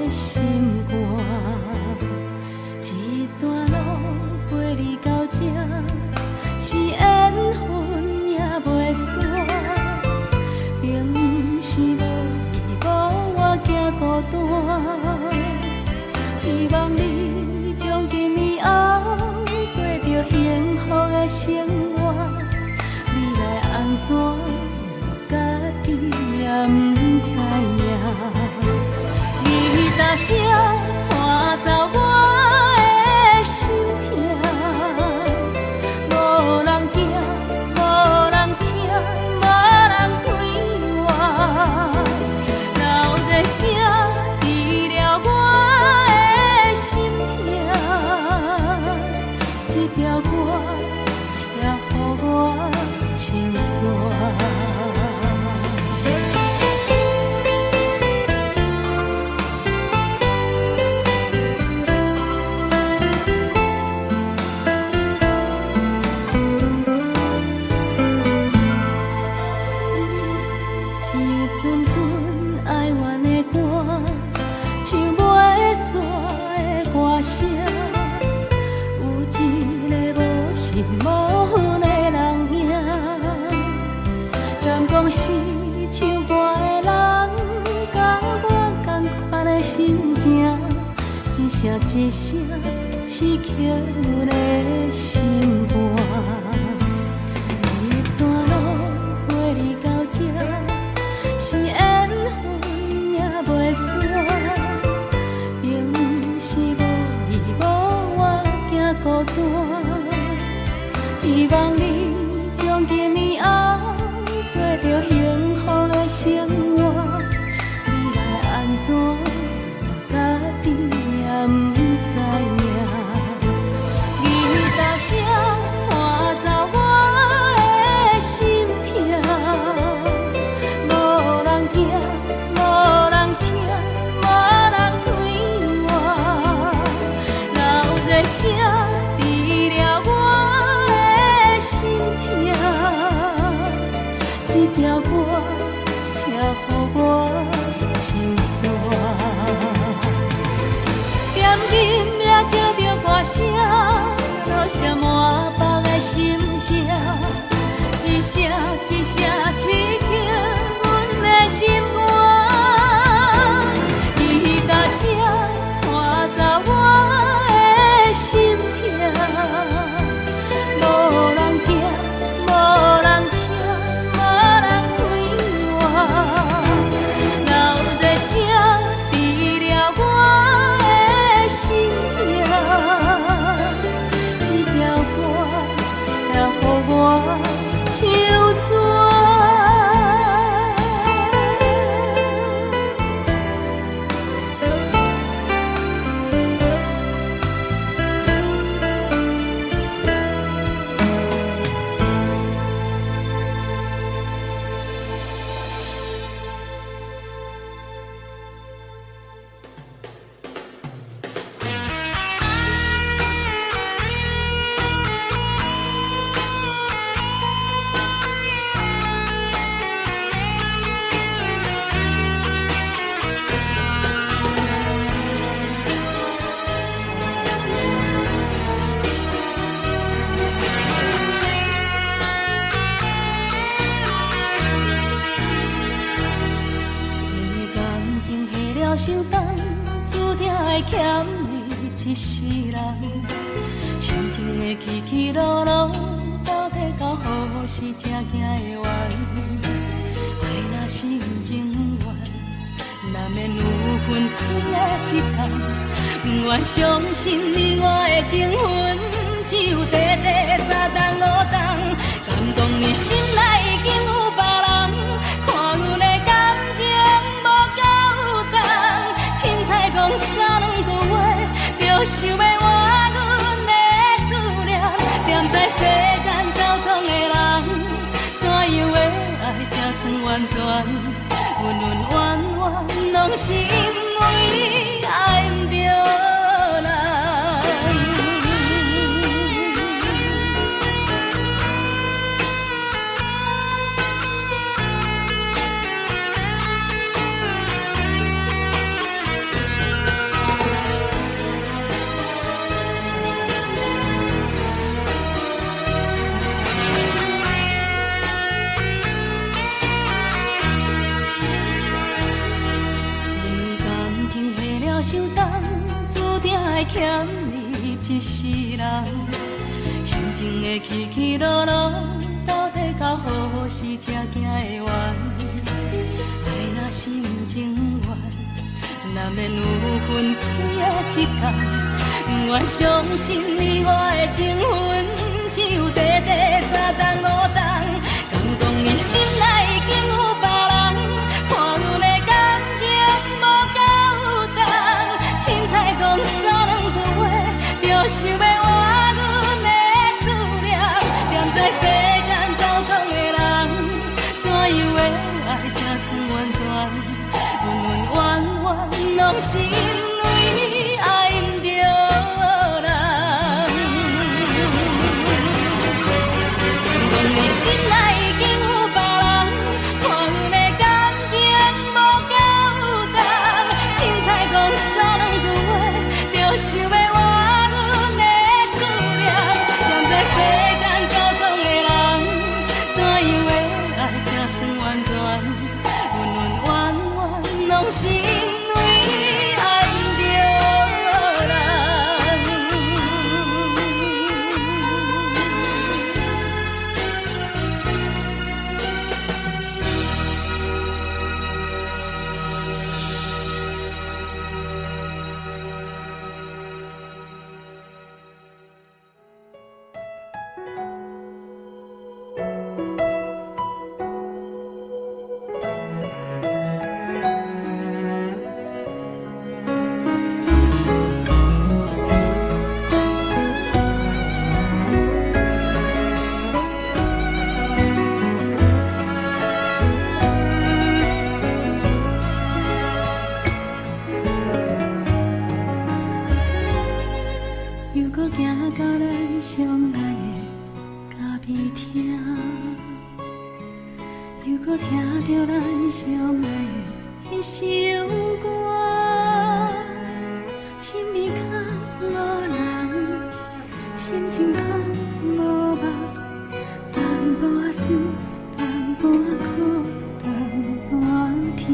心肝。這段路陪你到這，是緣分也袂散，並毋是無依無我驚孤單。希望你從今以後過著幸福的生活，未來按怎我家己也毋知影。吉他聲伴奏我的心痛，無人驚，無人聽，無人陪我，留一聲治療我的心痛，這條歌請予我唱煞。一阵阵哀怨的歌，像袂煞的歌聲，有一个無心無痕的人影，敢講是唱歌的人，佮我仝款的心情，一聲一聲刺激阮的心肝。這段路陪你到這，是緣分也袂散，並毋是無依無我驚孤單。希望你從今以後過著幸福的生活，未來按怎我家己也毋知影。吉他聲伴奏我的心痛，無人驚，無人聽，無人陪我，留一聲治療我的心痛，這條歌請予我唱煞。踮音也照著歌聲，落下滿腹的心聲，一聲一聲刺激阮的心肝。吉他聲伴奏我的心痛，無人驚，無人聽，無人陪我，留一聲治療我的心痛，這條歌請予我唱煞。因為感情下了傷重，注定會欠你一世人。心情的起起落落，到底到何時才行會完？愛若是情願，難免有分開的一天。不願相信你我的情分，只有短短三冬五冬。敢講你心內已經有別人，看阮的感情無夠重，凊彩講三兩句話，就想欲換阮的思念。踮在世間走創的人，怎樣的愛才算完全？恩恩怨怨，攏是因為愛不欠你一世人。心情的起起落落，到底到何時才行會完？愛若是毋情願，難免有分開的一天。不願相信你我的情分，只有短短三冬五冬。敢講你心內已經有別人，看阮的感情無夠重，凊彩講三兩句話，就想欲換阮的思念。踮在世間走創的人，怎樣的愛才算完全？恩恩怨怨，攏是因為愛毋著人。講你心內已經有別人，看阮的感情無夠重，凊彩講三兩句話，就想欲換阮的思念。踮在世間走創的人，怎樣的愛才算完全？恩恩怨怨，攏是因為愛毋著人。又閣行到咱相愛的咖啡廳，又閣聽著咱相愛的彼首歌，身邊空無人，心情空無夢，淡薄仔酸，淡薄仔苦，淡薄仔疼，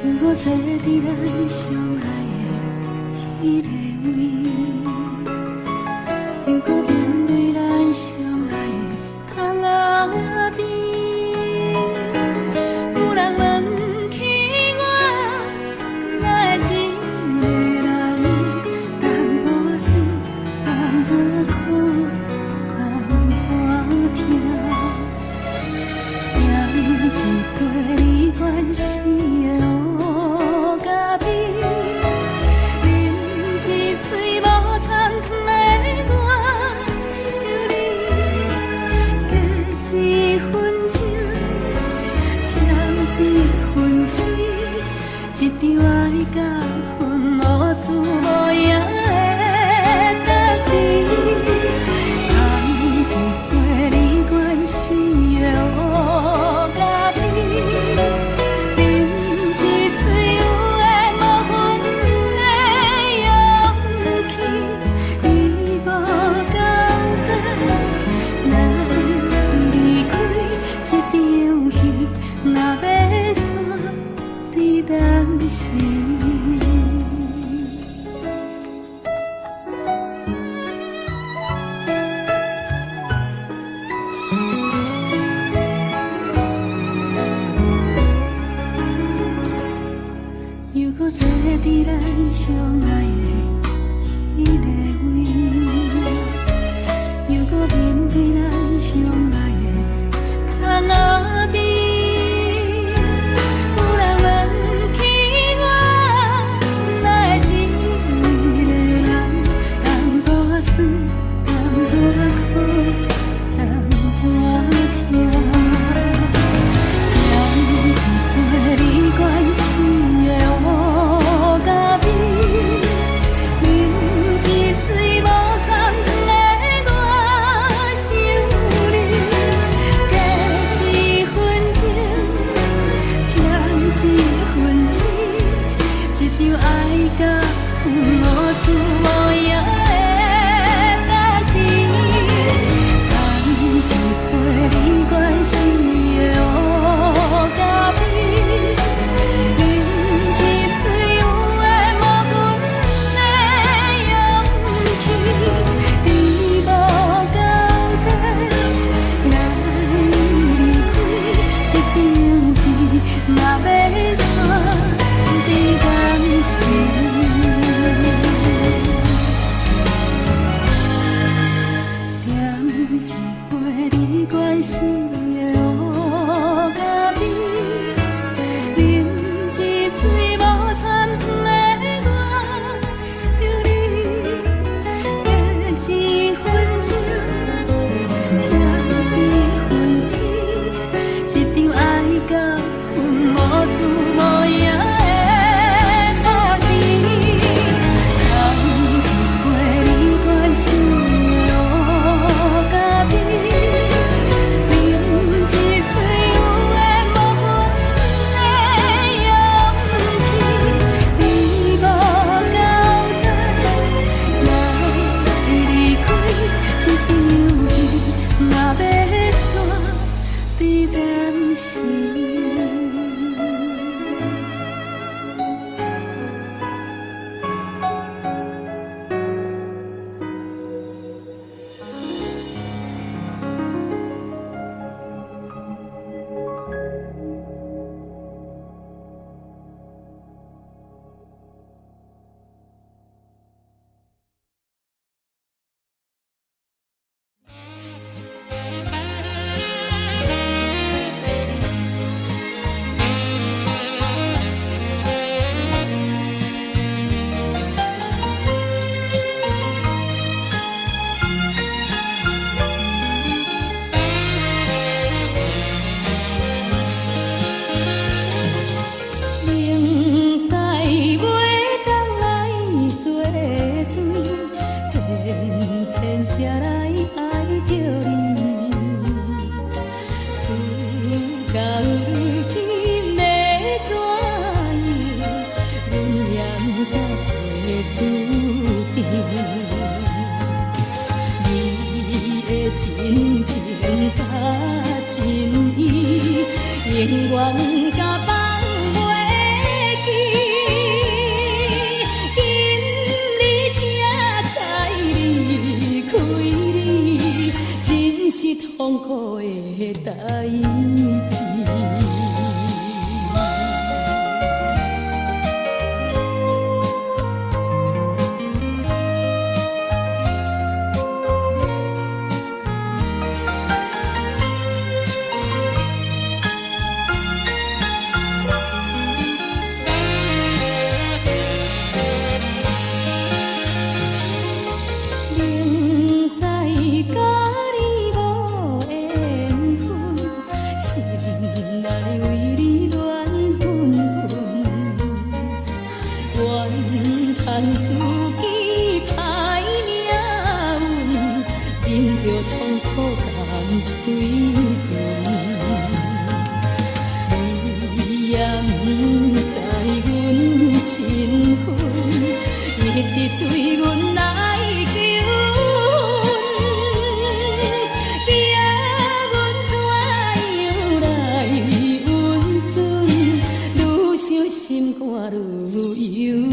又閣坐佇咱相愛的彼个位，又閣面對咱相愛的窗仔邊，有人問起我，哪會一个人？淡薄仔酸，淡薄仔苦，淡薄仔疼，饮一杯你關心的烏咖啡。啉一喙無摻糖的我想你，加一分情，添一分痴，一場愛甲恨無輸無贏的打比。饮一杯你關心的烏咖啡，啉一喙有緣無份的勇氣，你無交代，咱離開這場戲，若欲散，對當時。又閣坐佇咱相愛的彼个位，又閣面對咱相愛的窗仔邊，有人問起我，哪會一個人？淡薄仔酸，淡薄仔苦，淡薄仔疼。饮一杯你關心的烏咖啡，啉一喙無摻糖的我想你，加一分情，添一分痴，一場愛甲恨無輸無贏的打比。饮一杯你關心的烏咖啡，啉一喙有緣無份的苦的代誌。明知佮你無緣分，心內為你亂紛紛，怨嘆自己歹命運，忍著痛苦含喙唇。你也毋知阮身份，一直對阮來求婚，叫阮怎樣來允准？愈想心肝愈憂悶。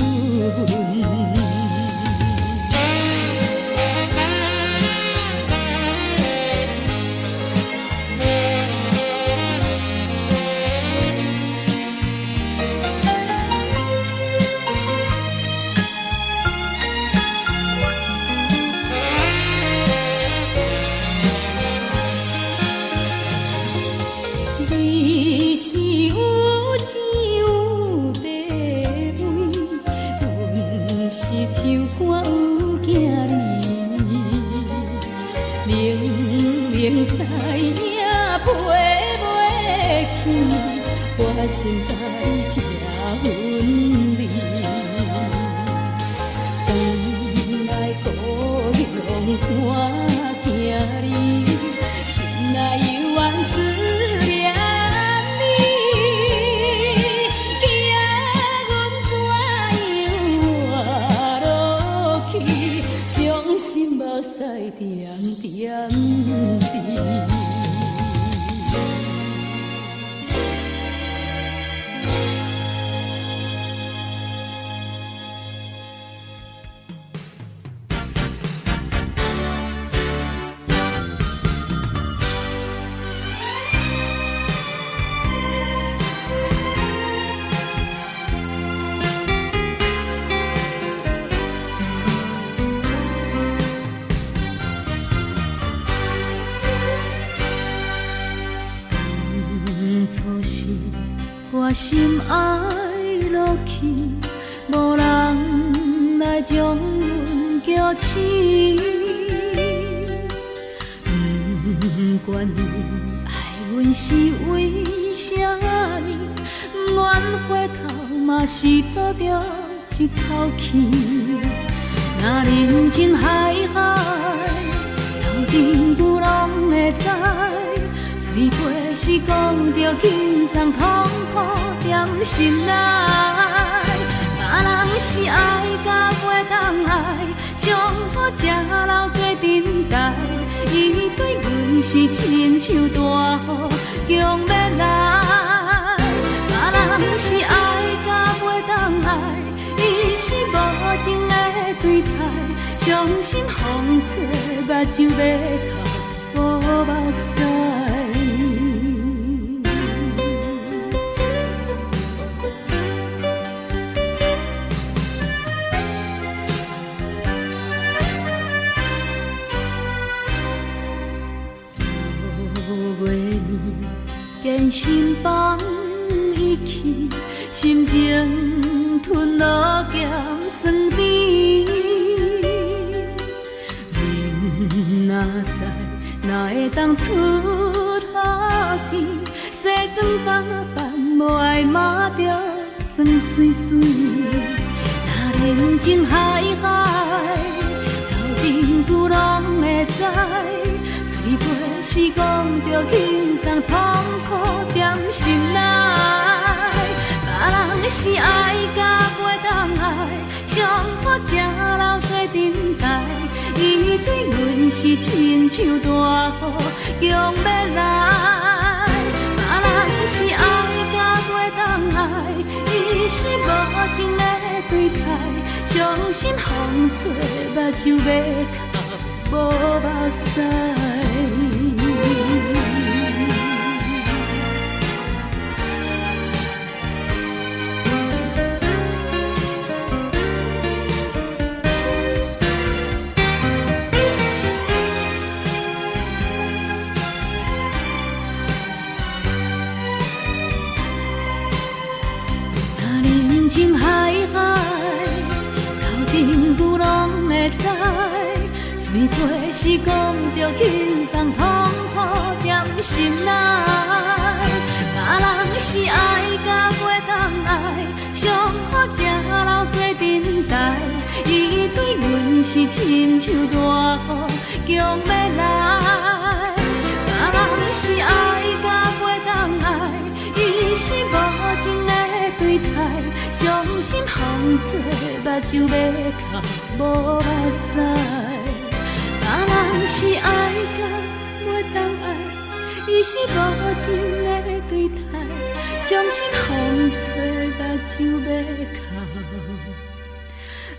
你是有錢有地位，阮是唱歌有囝兒。明明知影飛袂去，我心共你拆分離。回來故鄉看囝兒，心內猶原思念你。叫阮怎樣活落去？傷心目屎點點滴。當初是我心愛落去，無人來將阮叫醒。不管伊愛阮是為啥物，毋願回頭嘛是賭著一口氣。若人情海海，斗陣久攏會知。嘴皮是講著輕鬆痛苦踮心內，別人是愛甲袂當愛，上好才留做等待。伊對阮是親像大雨強欲來，別人是愛甲袂當愛，伊是無情的對待，傷心風吹，目睭欲哭無目屎。堅心放伊去，心情吞落鹹酸甜。明仔載哪會當出雨天？西裝打扮無愛嘛著裝媠媠。若人情海海，斗陣久攏會知。嘴皮是講著輕鬆，痛苦踮心內。別人是愛甲袂當愛，上好才留做等待。伊對阮是親像大雨強欲來。別人是愛甲袂當愛，伊是無情的對待，傷心風吹，目睭欲哭無目屎。人情海海，头顶牛拢会知，喙皮是讲著轻松痛苦踮心内。别人是爱甲袂当爱，上好才留做阵台。伊对阮是亲像大雨强欲来。别人是爱甲袂当爱，伊是无情的对待，伤心予做目睭欲哭无目屎。别人是爱甲袂当爱，伊是无情的对待，伤心予做目睭欲哭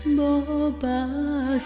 无目屎。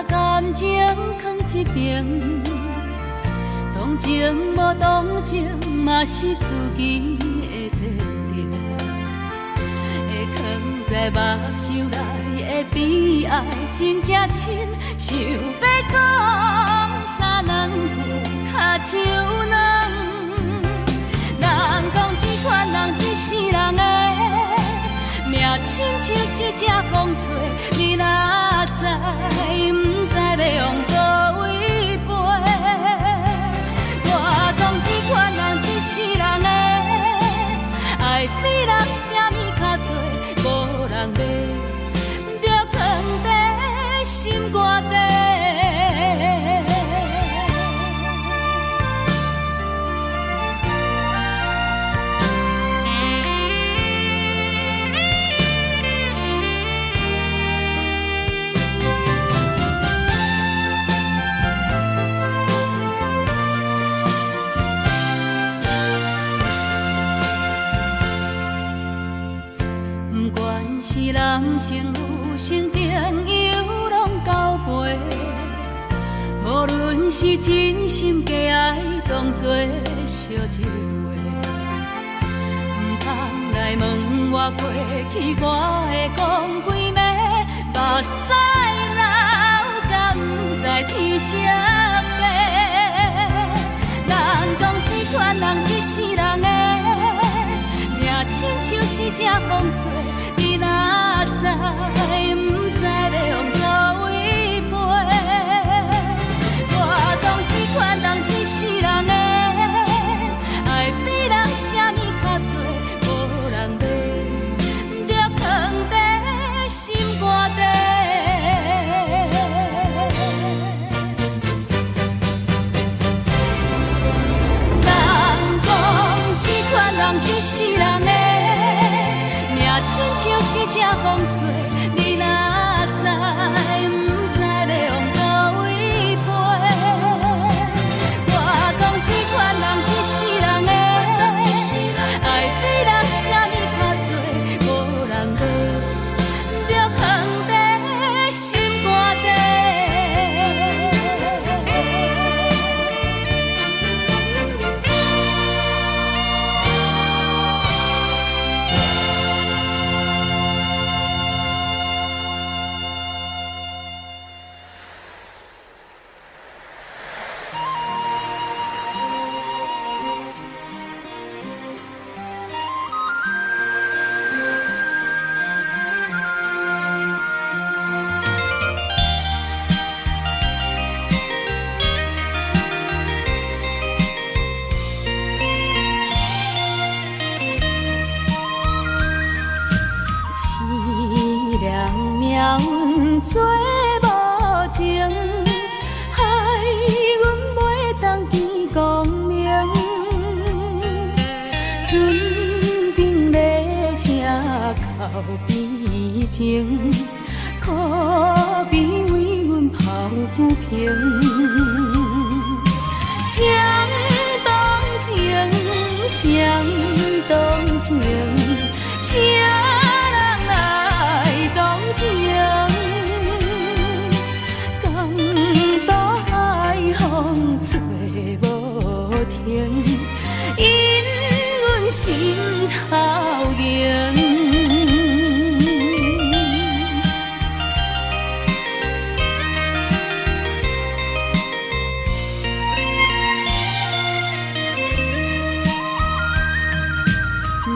感情囥一边，同情無同情嘛是自己的前程。會囥在目睭內的悲哀真正深，想欲講三兩句跤手軟。人講這款人這世人的命，親像一隻風吹，你若知，毋知欲往佗位飛。我講這款人這世人的愛比人啥物較濟，無人欲，著囥佇心肝底。是男性女性朋友攏交陪，無論是真心假愛，當作相一回。毋通來問我過去，我會講幾暝，目屎流敢毋知天色白。人講這款人這世人的命，親像一隻風吹。你若知，毋知欲往佗位飛。我講這款人這世人的愛比人啥物較濟，無人欲，著囥佇心肝底。人講這款人這世人的命，親像一隻風吹，你若知，毋知欲往佗位飛。我講這款人這世人的愛比人啥物較濟，無人欲，著囥佇心肝底。變情，可比為阮抱不平。誰動情，誰動情，誰人來動情？江渡海風吹無停，引阮心頭硬。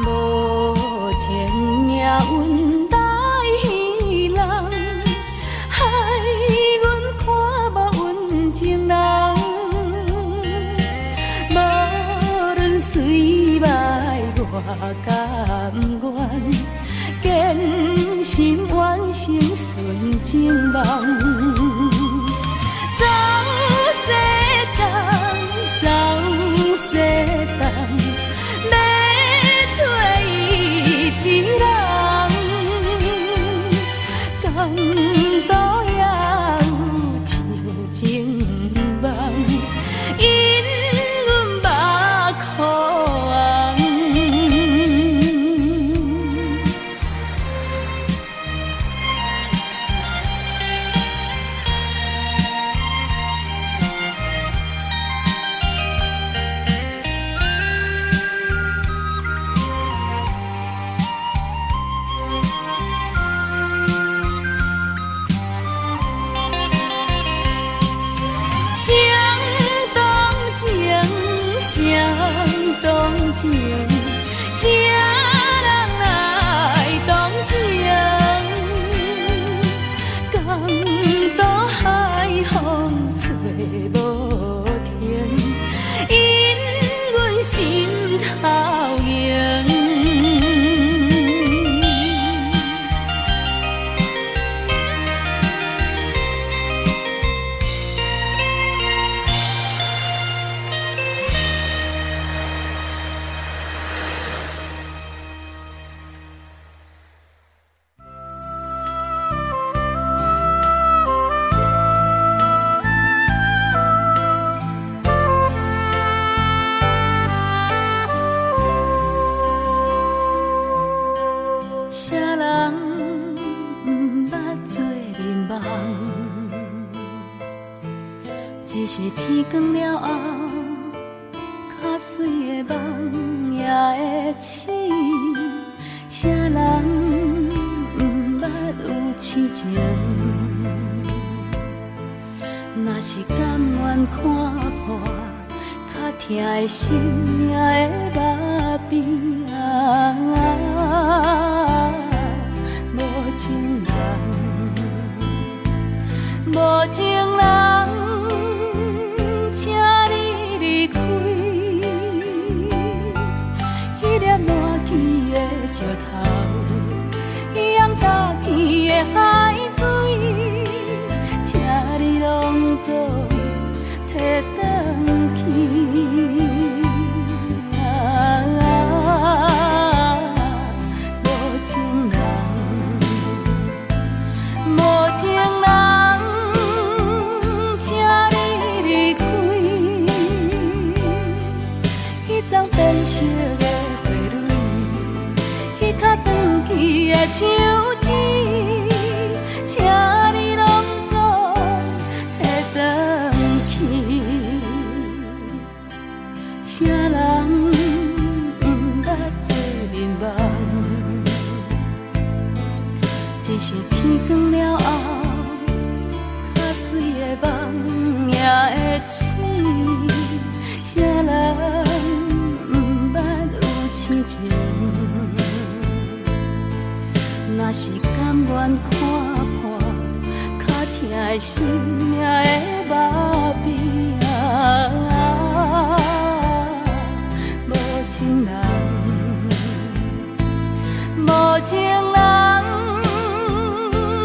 無情命運來人，害阮看無阮情人。無論水歹我甘願，堅心完成純情夢。走世間，走世間，欲揣伊一人，江渡也有像情夢，引阮目眶紅。誰動情，誰動情，誰人來動情？江渡海風吹無停，引阮心頭硬。啥人毋捌做眠夢，只是天光了後，較媠的夢也會醒。啥人毋捌有痴情？若是甘願看破，較疼的心也會目邊啊。無情人，無情人，請你離開。彼粒爛去的石頭，淹干去的海水，請你攏總提轉去。啊，無情人，無情人，請你離開。彼層變色的花蕊，彼跤斷去的手指，請你攏總提轉去。啥人毋捌做眠夢，只是天光了後，較媠的夢也會醒。啥人毋捌有痴情？若是甘願看破，較疼的心也會目邊啊。無情人，無情人，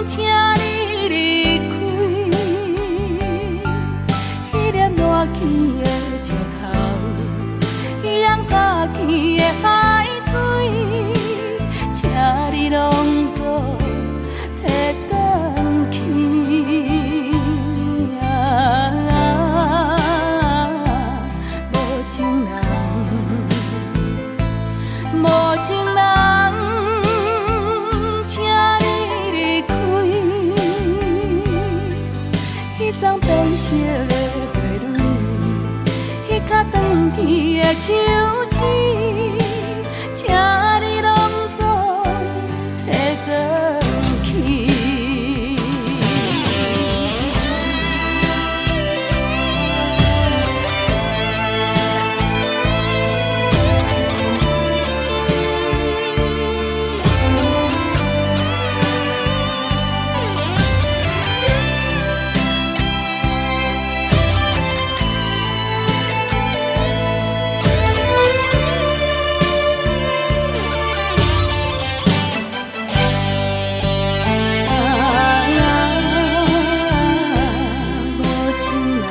請你離開。彼粒爛去的石頭，淹干去的海水，請你攏手指，請你攏總提轉去。啊，無情人，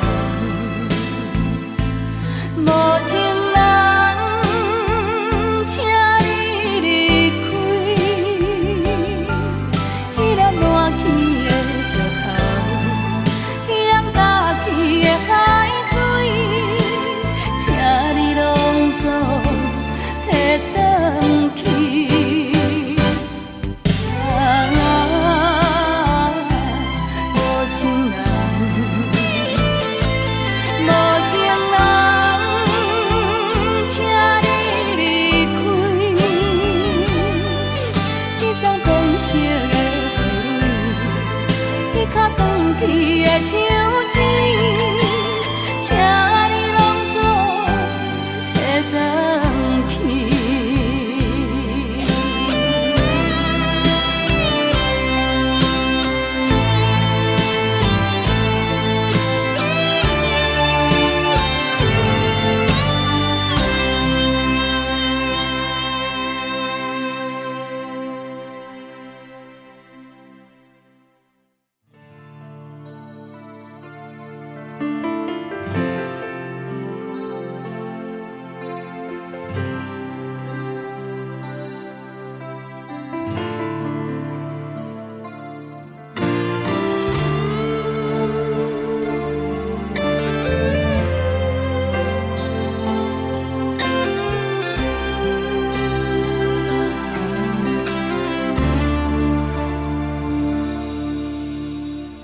無情人，請你離開。彼粒爛去的石頭，淹干去的海水，請你攏總提轉去。啊，無情人，無情人，請你離開。彼鬃變色的花蕊，彼跤斷去的手指，請你攏總提轉去。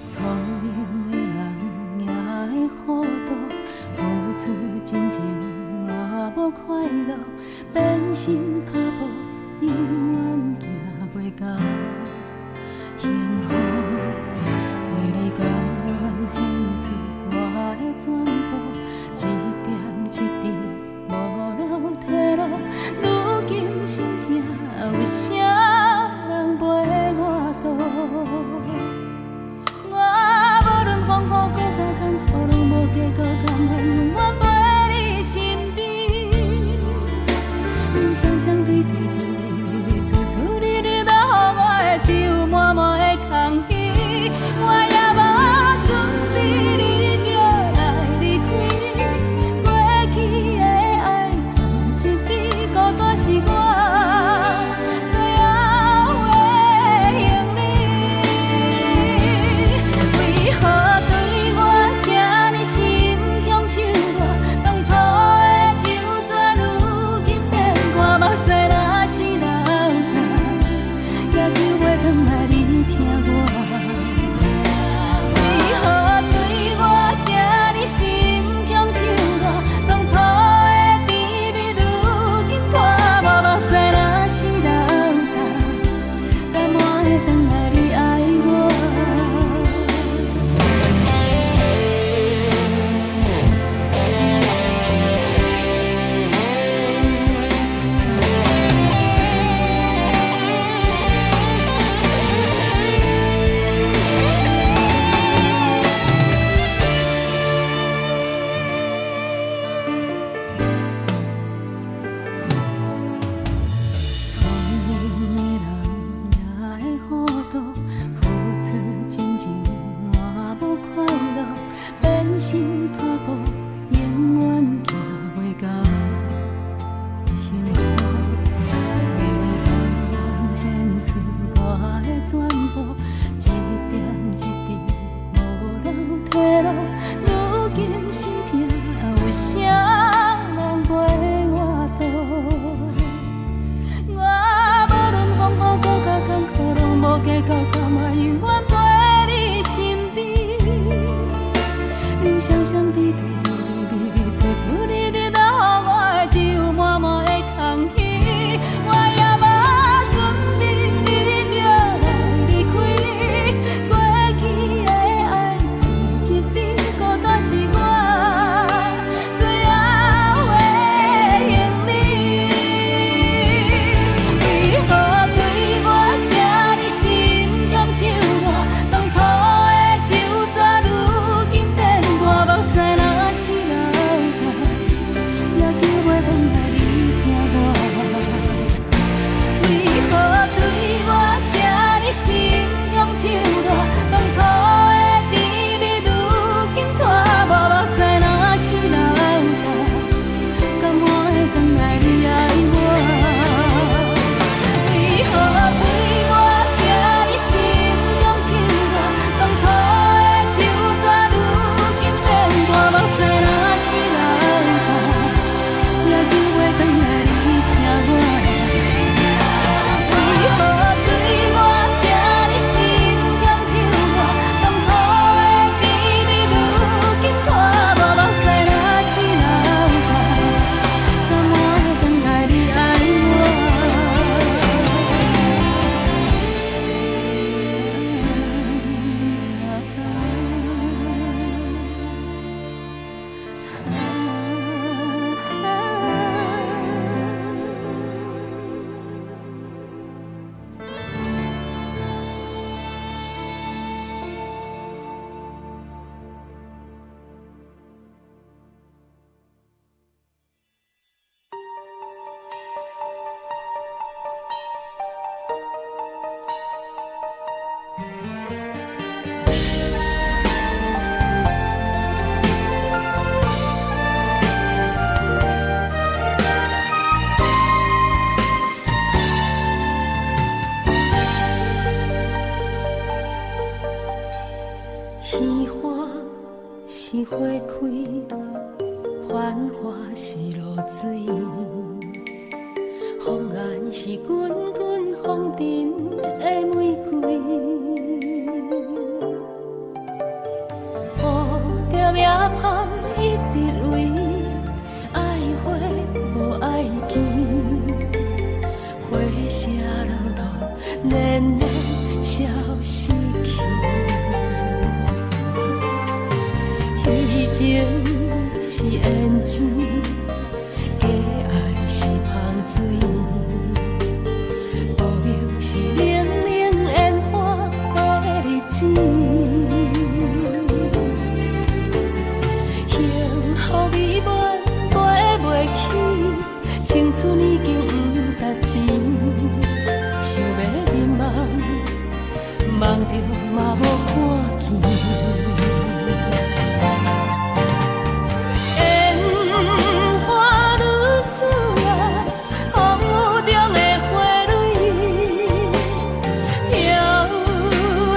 聰明的人贏的糊塗，付出真情也無快樂，變心跤步永遠行袂到幸福。為你甘願獻出我的全部，一點一滴無留退路。如今心疼，有啥人陪我渡？我無論風雨閣較艱苦，攏無計較，甘願永遠陪你身邊。面雙雙對對，甜甜蜜蜜，處處你你留予我的只有滿滿的空虛。我也無準備，你就來離開。過去的愛囥一邊，孤單是我最後的行李。為何對我這呢心凶手熱？當初的手紙如今變乾，目屎若是流干，也救袂轉來你疼我。為何對我這呢心凶手熱？當初的甜蜜如今拖磨，目屎若是流干，等我會轉來你愛我。聰明的人贏的糊塗，付出真情換無快樂，變心跤步永遠行袂到幸福。為你甘願獻出我的全部，一點一滴無留退路。如今心疼，有啥人陪我渡？我無論風雨閣較艱苦，攏無計較，甘願永遠陪你身邊。面雙雙對對，甜甜蜜蜜，處處你你留予我的只繁華是露水，紅顏是滾滾紅塵的玫瑰。抱著命芳一直為，愛花無愛見，花謝落土，年年消失去。彼情是緣錢，假愛是芳水，無名是冷冷煙火的日子。幸福美滿飛袂起，青春已經毋值錢，想欲入夢，夢著嘛無看見。煙花女子啊，風雨中的花蕊，飄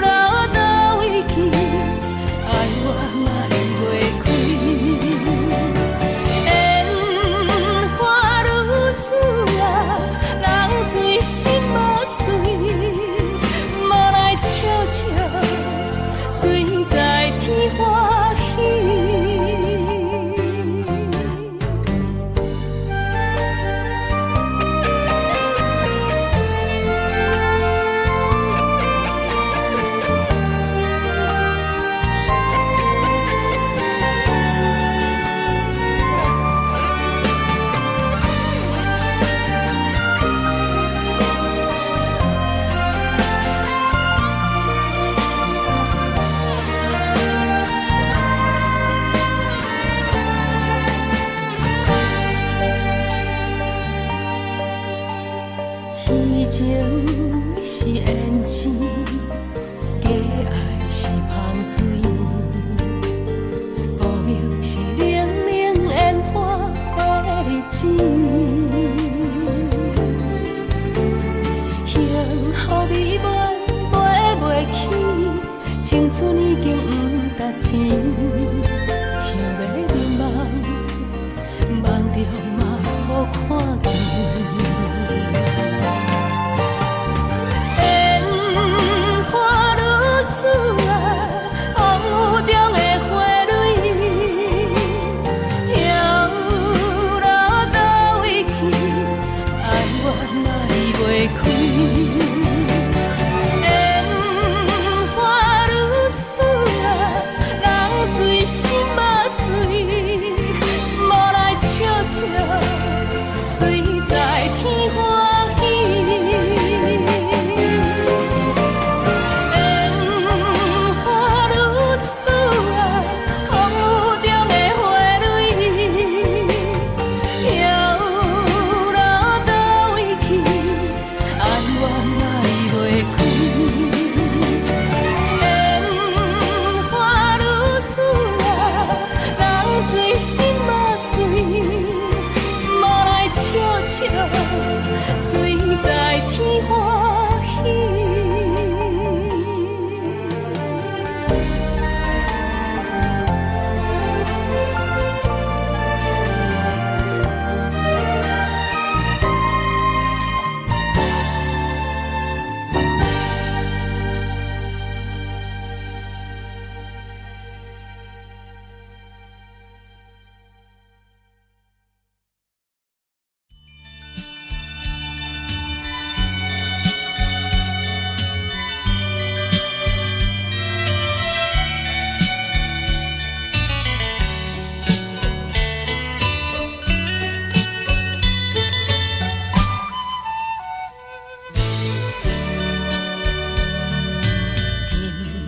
落佗位去，哀怨嘛離袂開。煙花女子啊，人醉心無碎，無奈笑笑，随在天歡喜。彼情是緣錢，假愛是芳水，無名是冷冷煙火的日子。幸福美滿飛袂起，青春已經毋值錢，想欲入夢，夢著嘛無看見。煙花女子啊，風雨中的花蕊，飄落佗位去，哀怨嘛離袂開。煙花女子啊，人醉心嘛碎，無奈笑笑，随在天歡喜。煙花女子啊，風雨中的花蕊，飄落佗位去，哀怨嘛離袂開。煙花女子啊，人醉心嘛碎，無奈笑笑，随在天歡喜。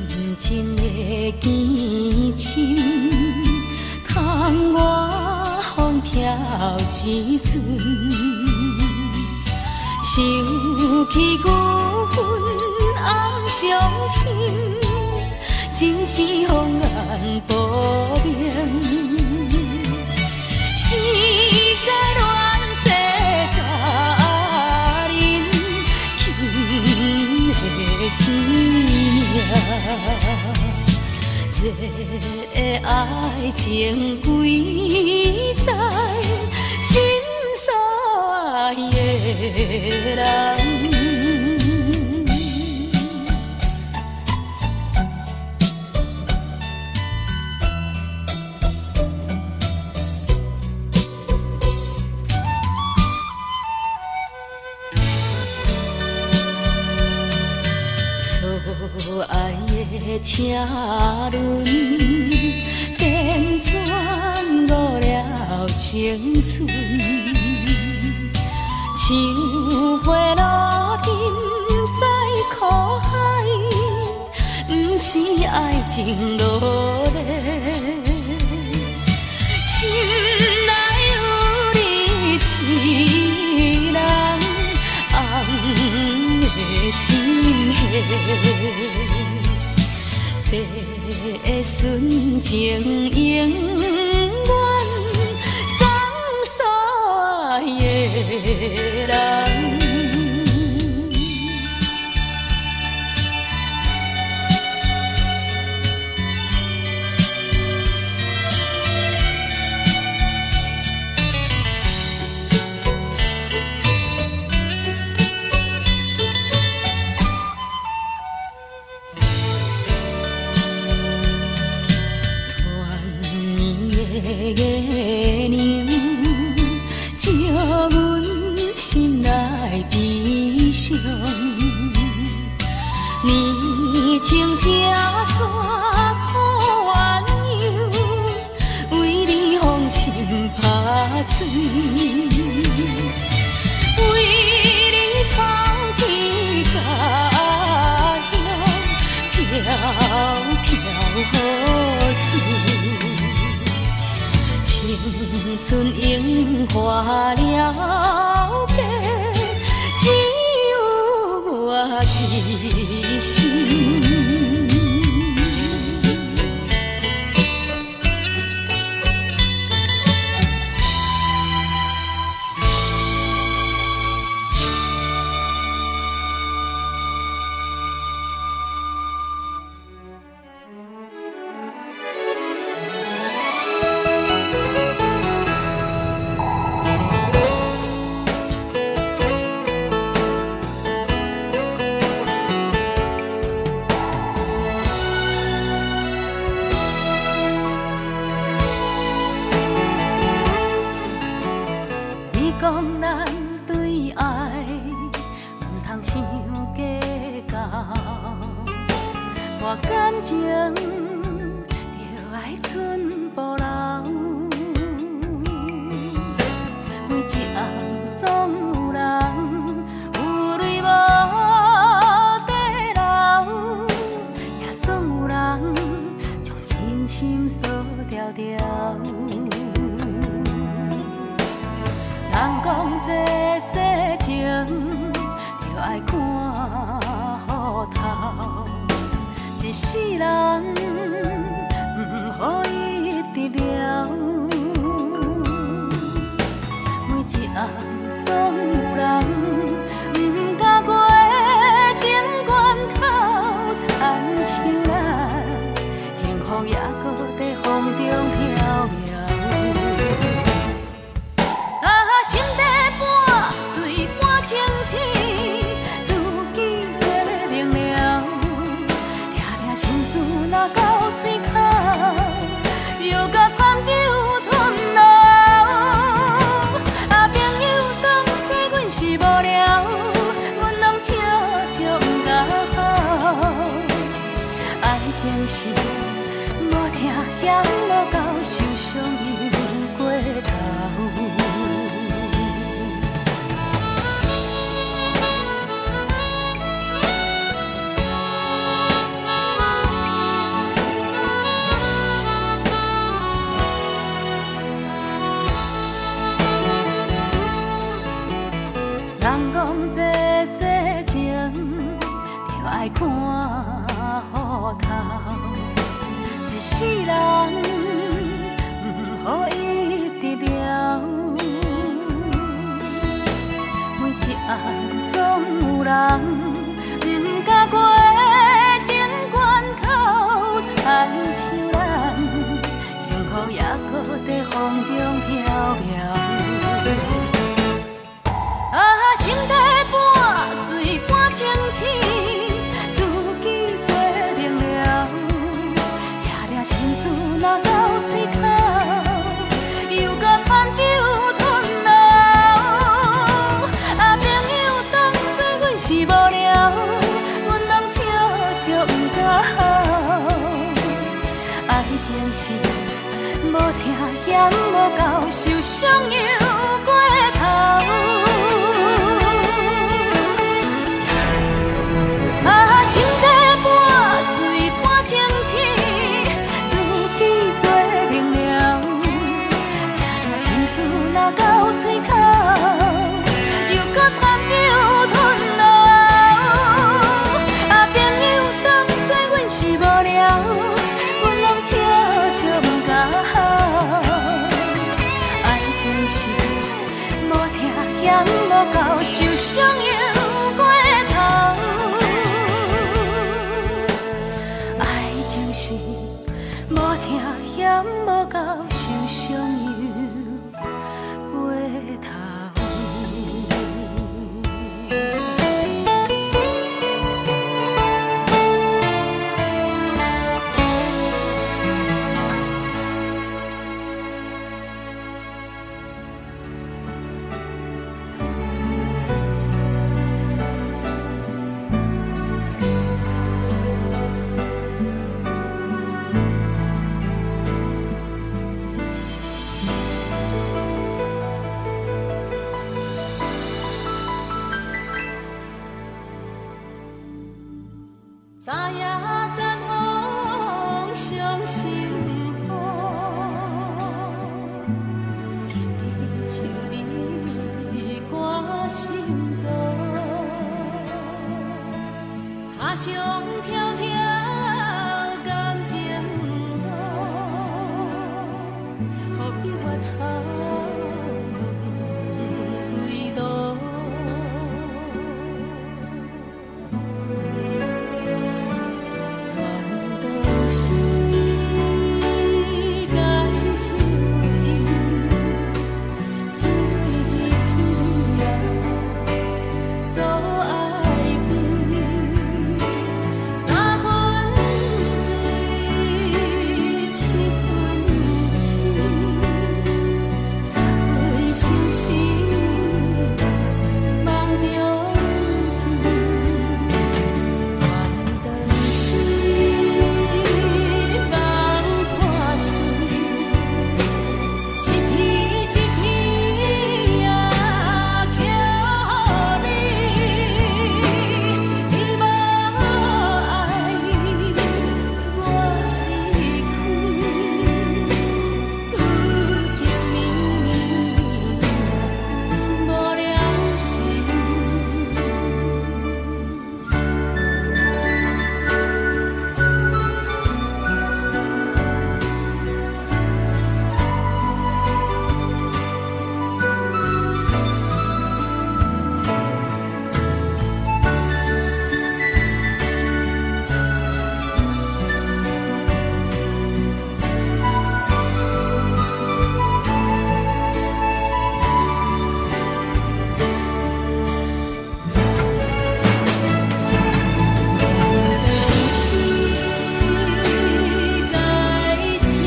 感情的堅深，通我風飄一陣，想起阮暗傷心，真是風眼薄命。實在亂世佳人，輕的生命。這愛情幾載，心所愛的人。错爱的车轮，辗转误了青春，像花落沉在苦海，毋是爱情落咧，心内有你一人，红的心彼，白的纯情永远送所爱的人。月娘照阮心内悲伤，年轻拆散苦鸳鸯，为你放心拍水，为你抛弃家乡，飘飘雨水。青春融化了假，只有我一心。你讲咱对爱毋通伤计较，换感情就爱寸步留。每一暗总有人有泪无地流，也总有人将真心锁牢牢。人讲这世情，著爱看予透，一世人毋予一直聊。每一暗总有人毋甘过情关口，亲像咱幸福犹阁伫风中飘摇。啊，心底半醉半清醒，自己做明了。听听心事若到喙口，又共参酒吞落。啊，朋友当作阮是无聊，阮拢笑笑毋敢哭。爱情是无疼嫌无够，受伤又过头。人讲这世情，著爱看予透，一世人毋予一直聊。每一暗总有人毋甘过情关口，亲像咱幸福風中飄飄。啊，心底半醉半清醒，自己做明了。掠掠心事若到喙口，又閣掺酒吞落。啊，朋友當作阮是無聊，阮攏笑笑毋敢哭。愛情是無疼嫌無夠，受傷又過頭。啊，心底半醉半清醒，自己做明了。掠掠心事若到喙口，又閣掺酒吞落。啊，朋友當作阮是無聊，阮攏笑笑毋敢哭。愛情是無疼嫌無夠，受傷又過頭。愛情是無疼嫌無夠，受傷又過頭。早夜残風傷心雨，泣你笑眉掛心臓，他鄉迢迢感情路，何必越頭問歸途？斷腸時該手伊，一日一夜所愛悲，三分醉，七分痴，三分相思，夢中記。斷腸時夢破碎，一片一片啊，予你，你無愛我離開，此情綿綿無了時。斷腸時該手伊，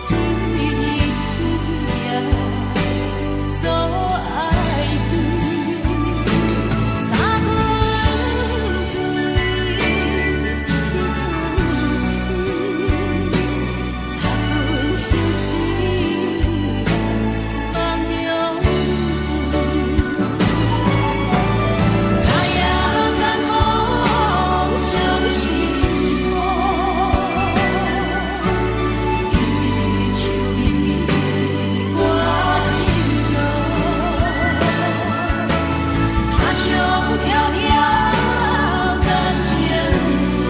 一日一夜所愛悲，三分醉，七分痴，三分相思，夢中記。早夜残風傷心雨，泣你笑眉掛心臓，他鄉迢迢感情路，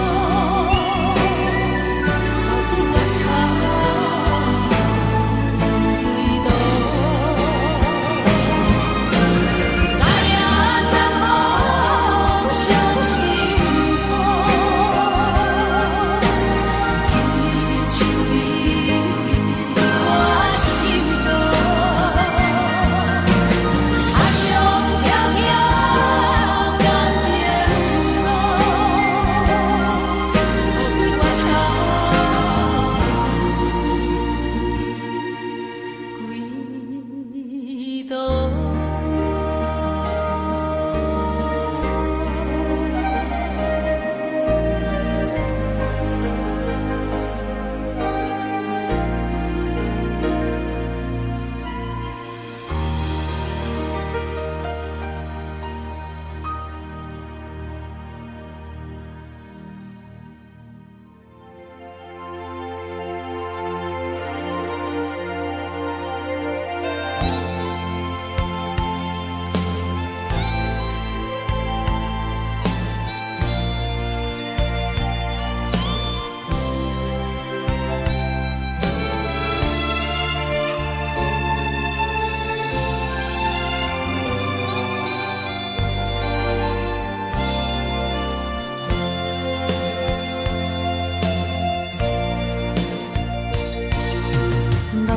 何必越頭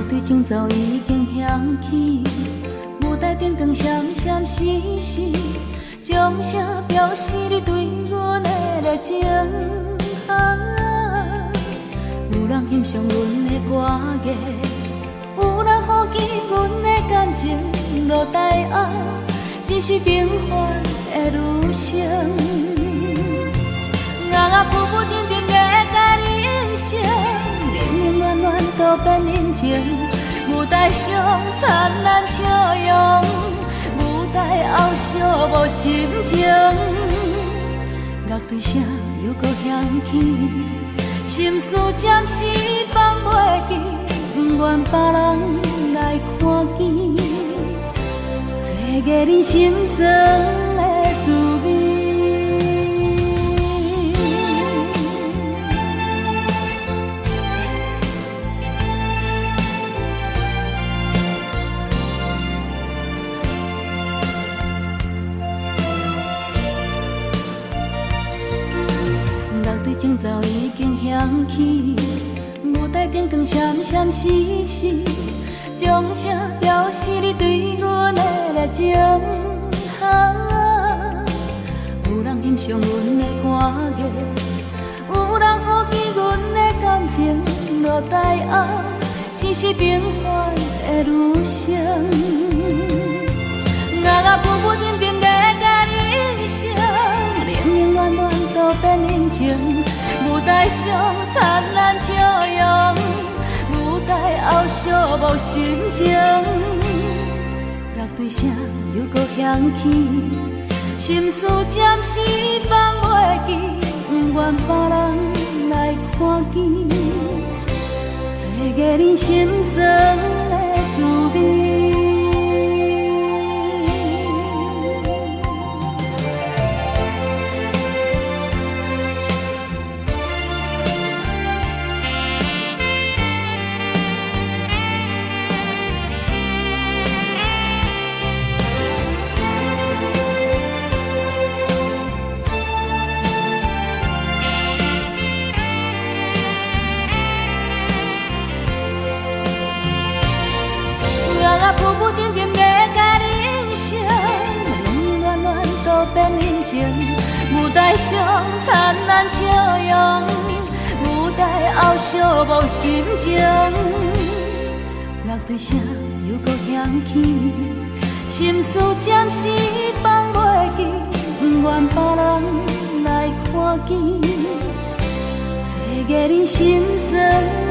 樂隊前奏已經響起，舞台燈光閃閃爍爍，鐘聲表示你對阮的熱情。啊，有人欣賞阮的歌藝，有人好奇阮的感情落台後，只是平凡的旅程。啊，浮浮沉沉的甲人生，冷冷暖暖都變人情。舞台上燦爛笑容，舞台後寂寞心情。樂隊聲猶閣響起，心事暫時放袂記，不願別人來看見，做藝人心酸的滋味。樂隊前奏已經響起，舞台燈光閃閃爍爍，鐘聲表示你對阮的熱情。啊，有人欣賞阮的歌藝，有人好奇阮的感情落台後，只是平凡的旅程。啊，浮浮沉沉的甲人生，冷冷暖暖都變人情。舞台上燦爛笑容，舞台後寂寞心情。樂隊聲猶閣響起，心事暫時放袂記，不願別人來看見，做藝人心酸的滋味。啊，浮浮沉沉的甲人生，冷冷暖暖都變人情。舞台上燦爛笑容，舞台後寂寞心情。樂隊聲猶閣響起，心事暫時放袂記，不願別人來看見，做藝人心酸。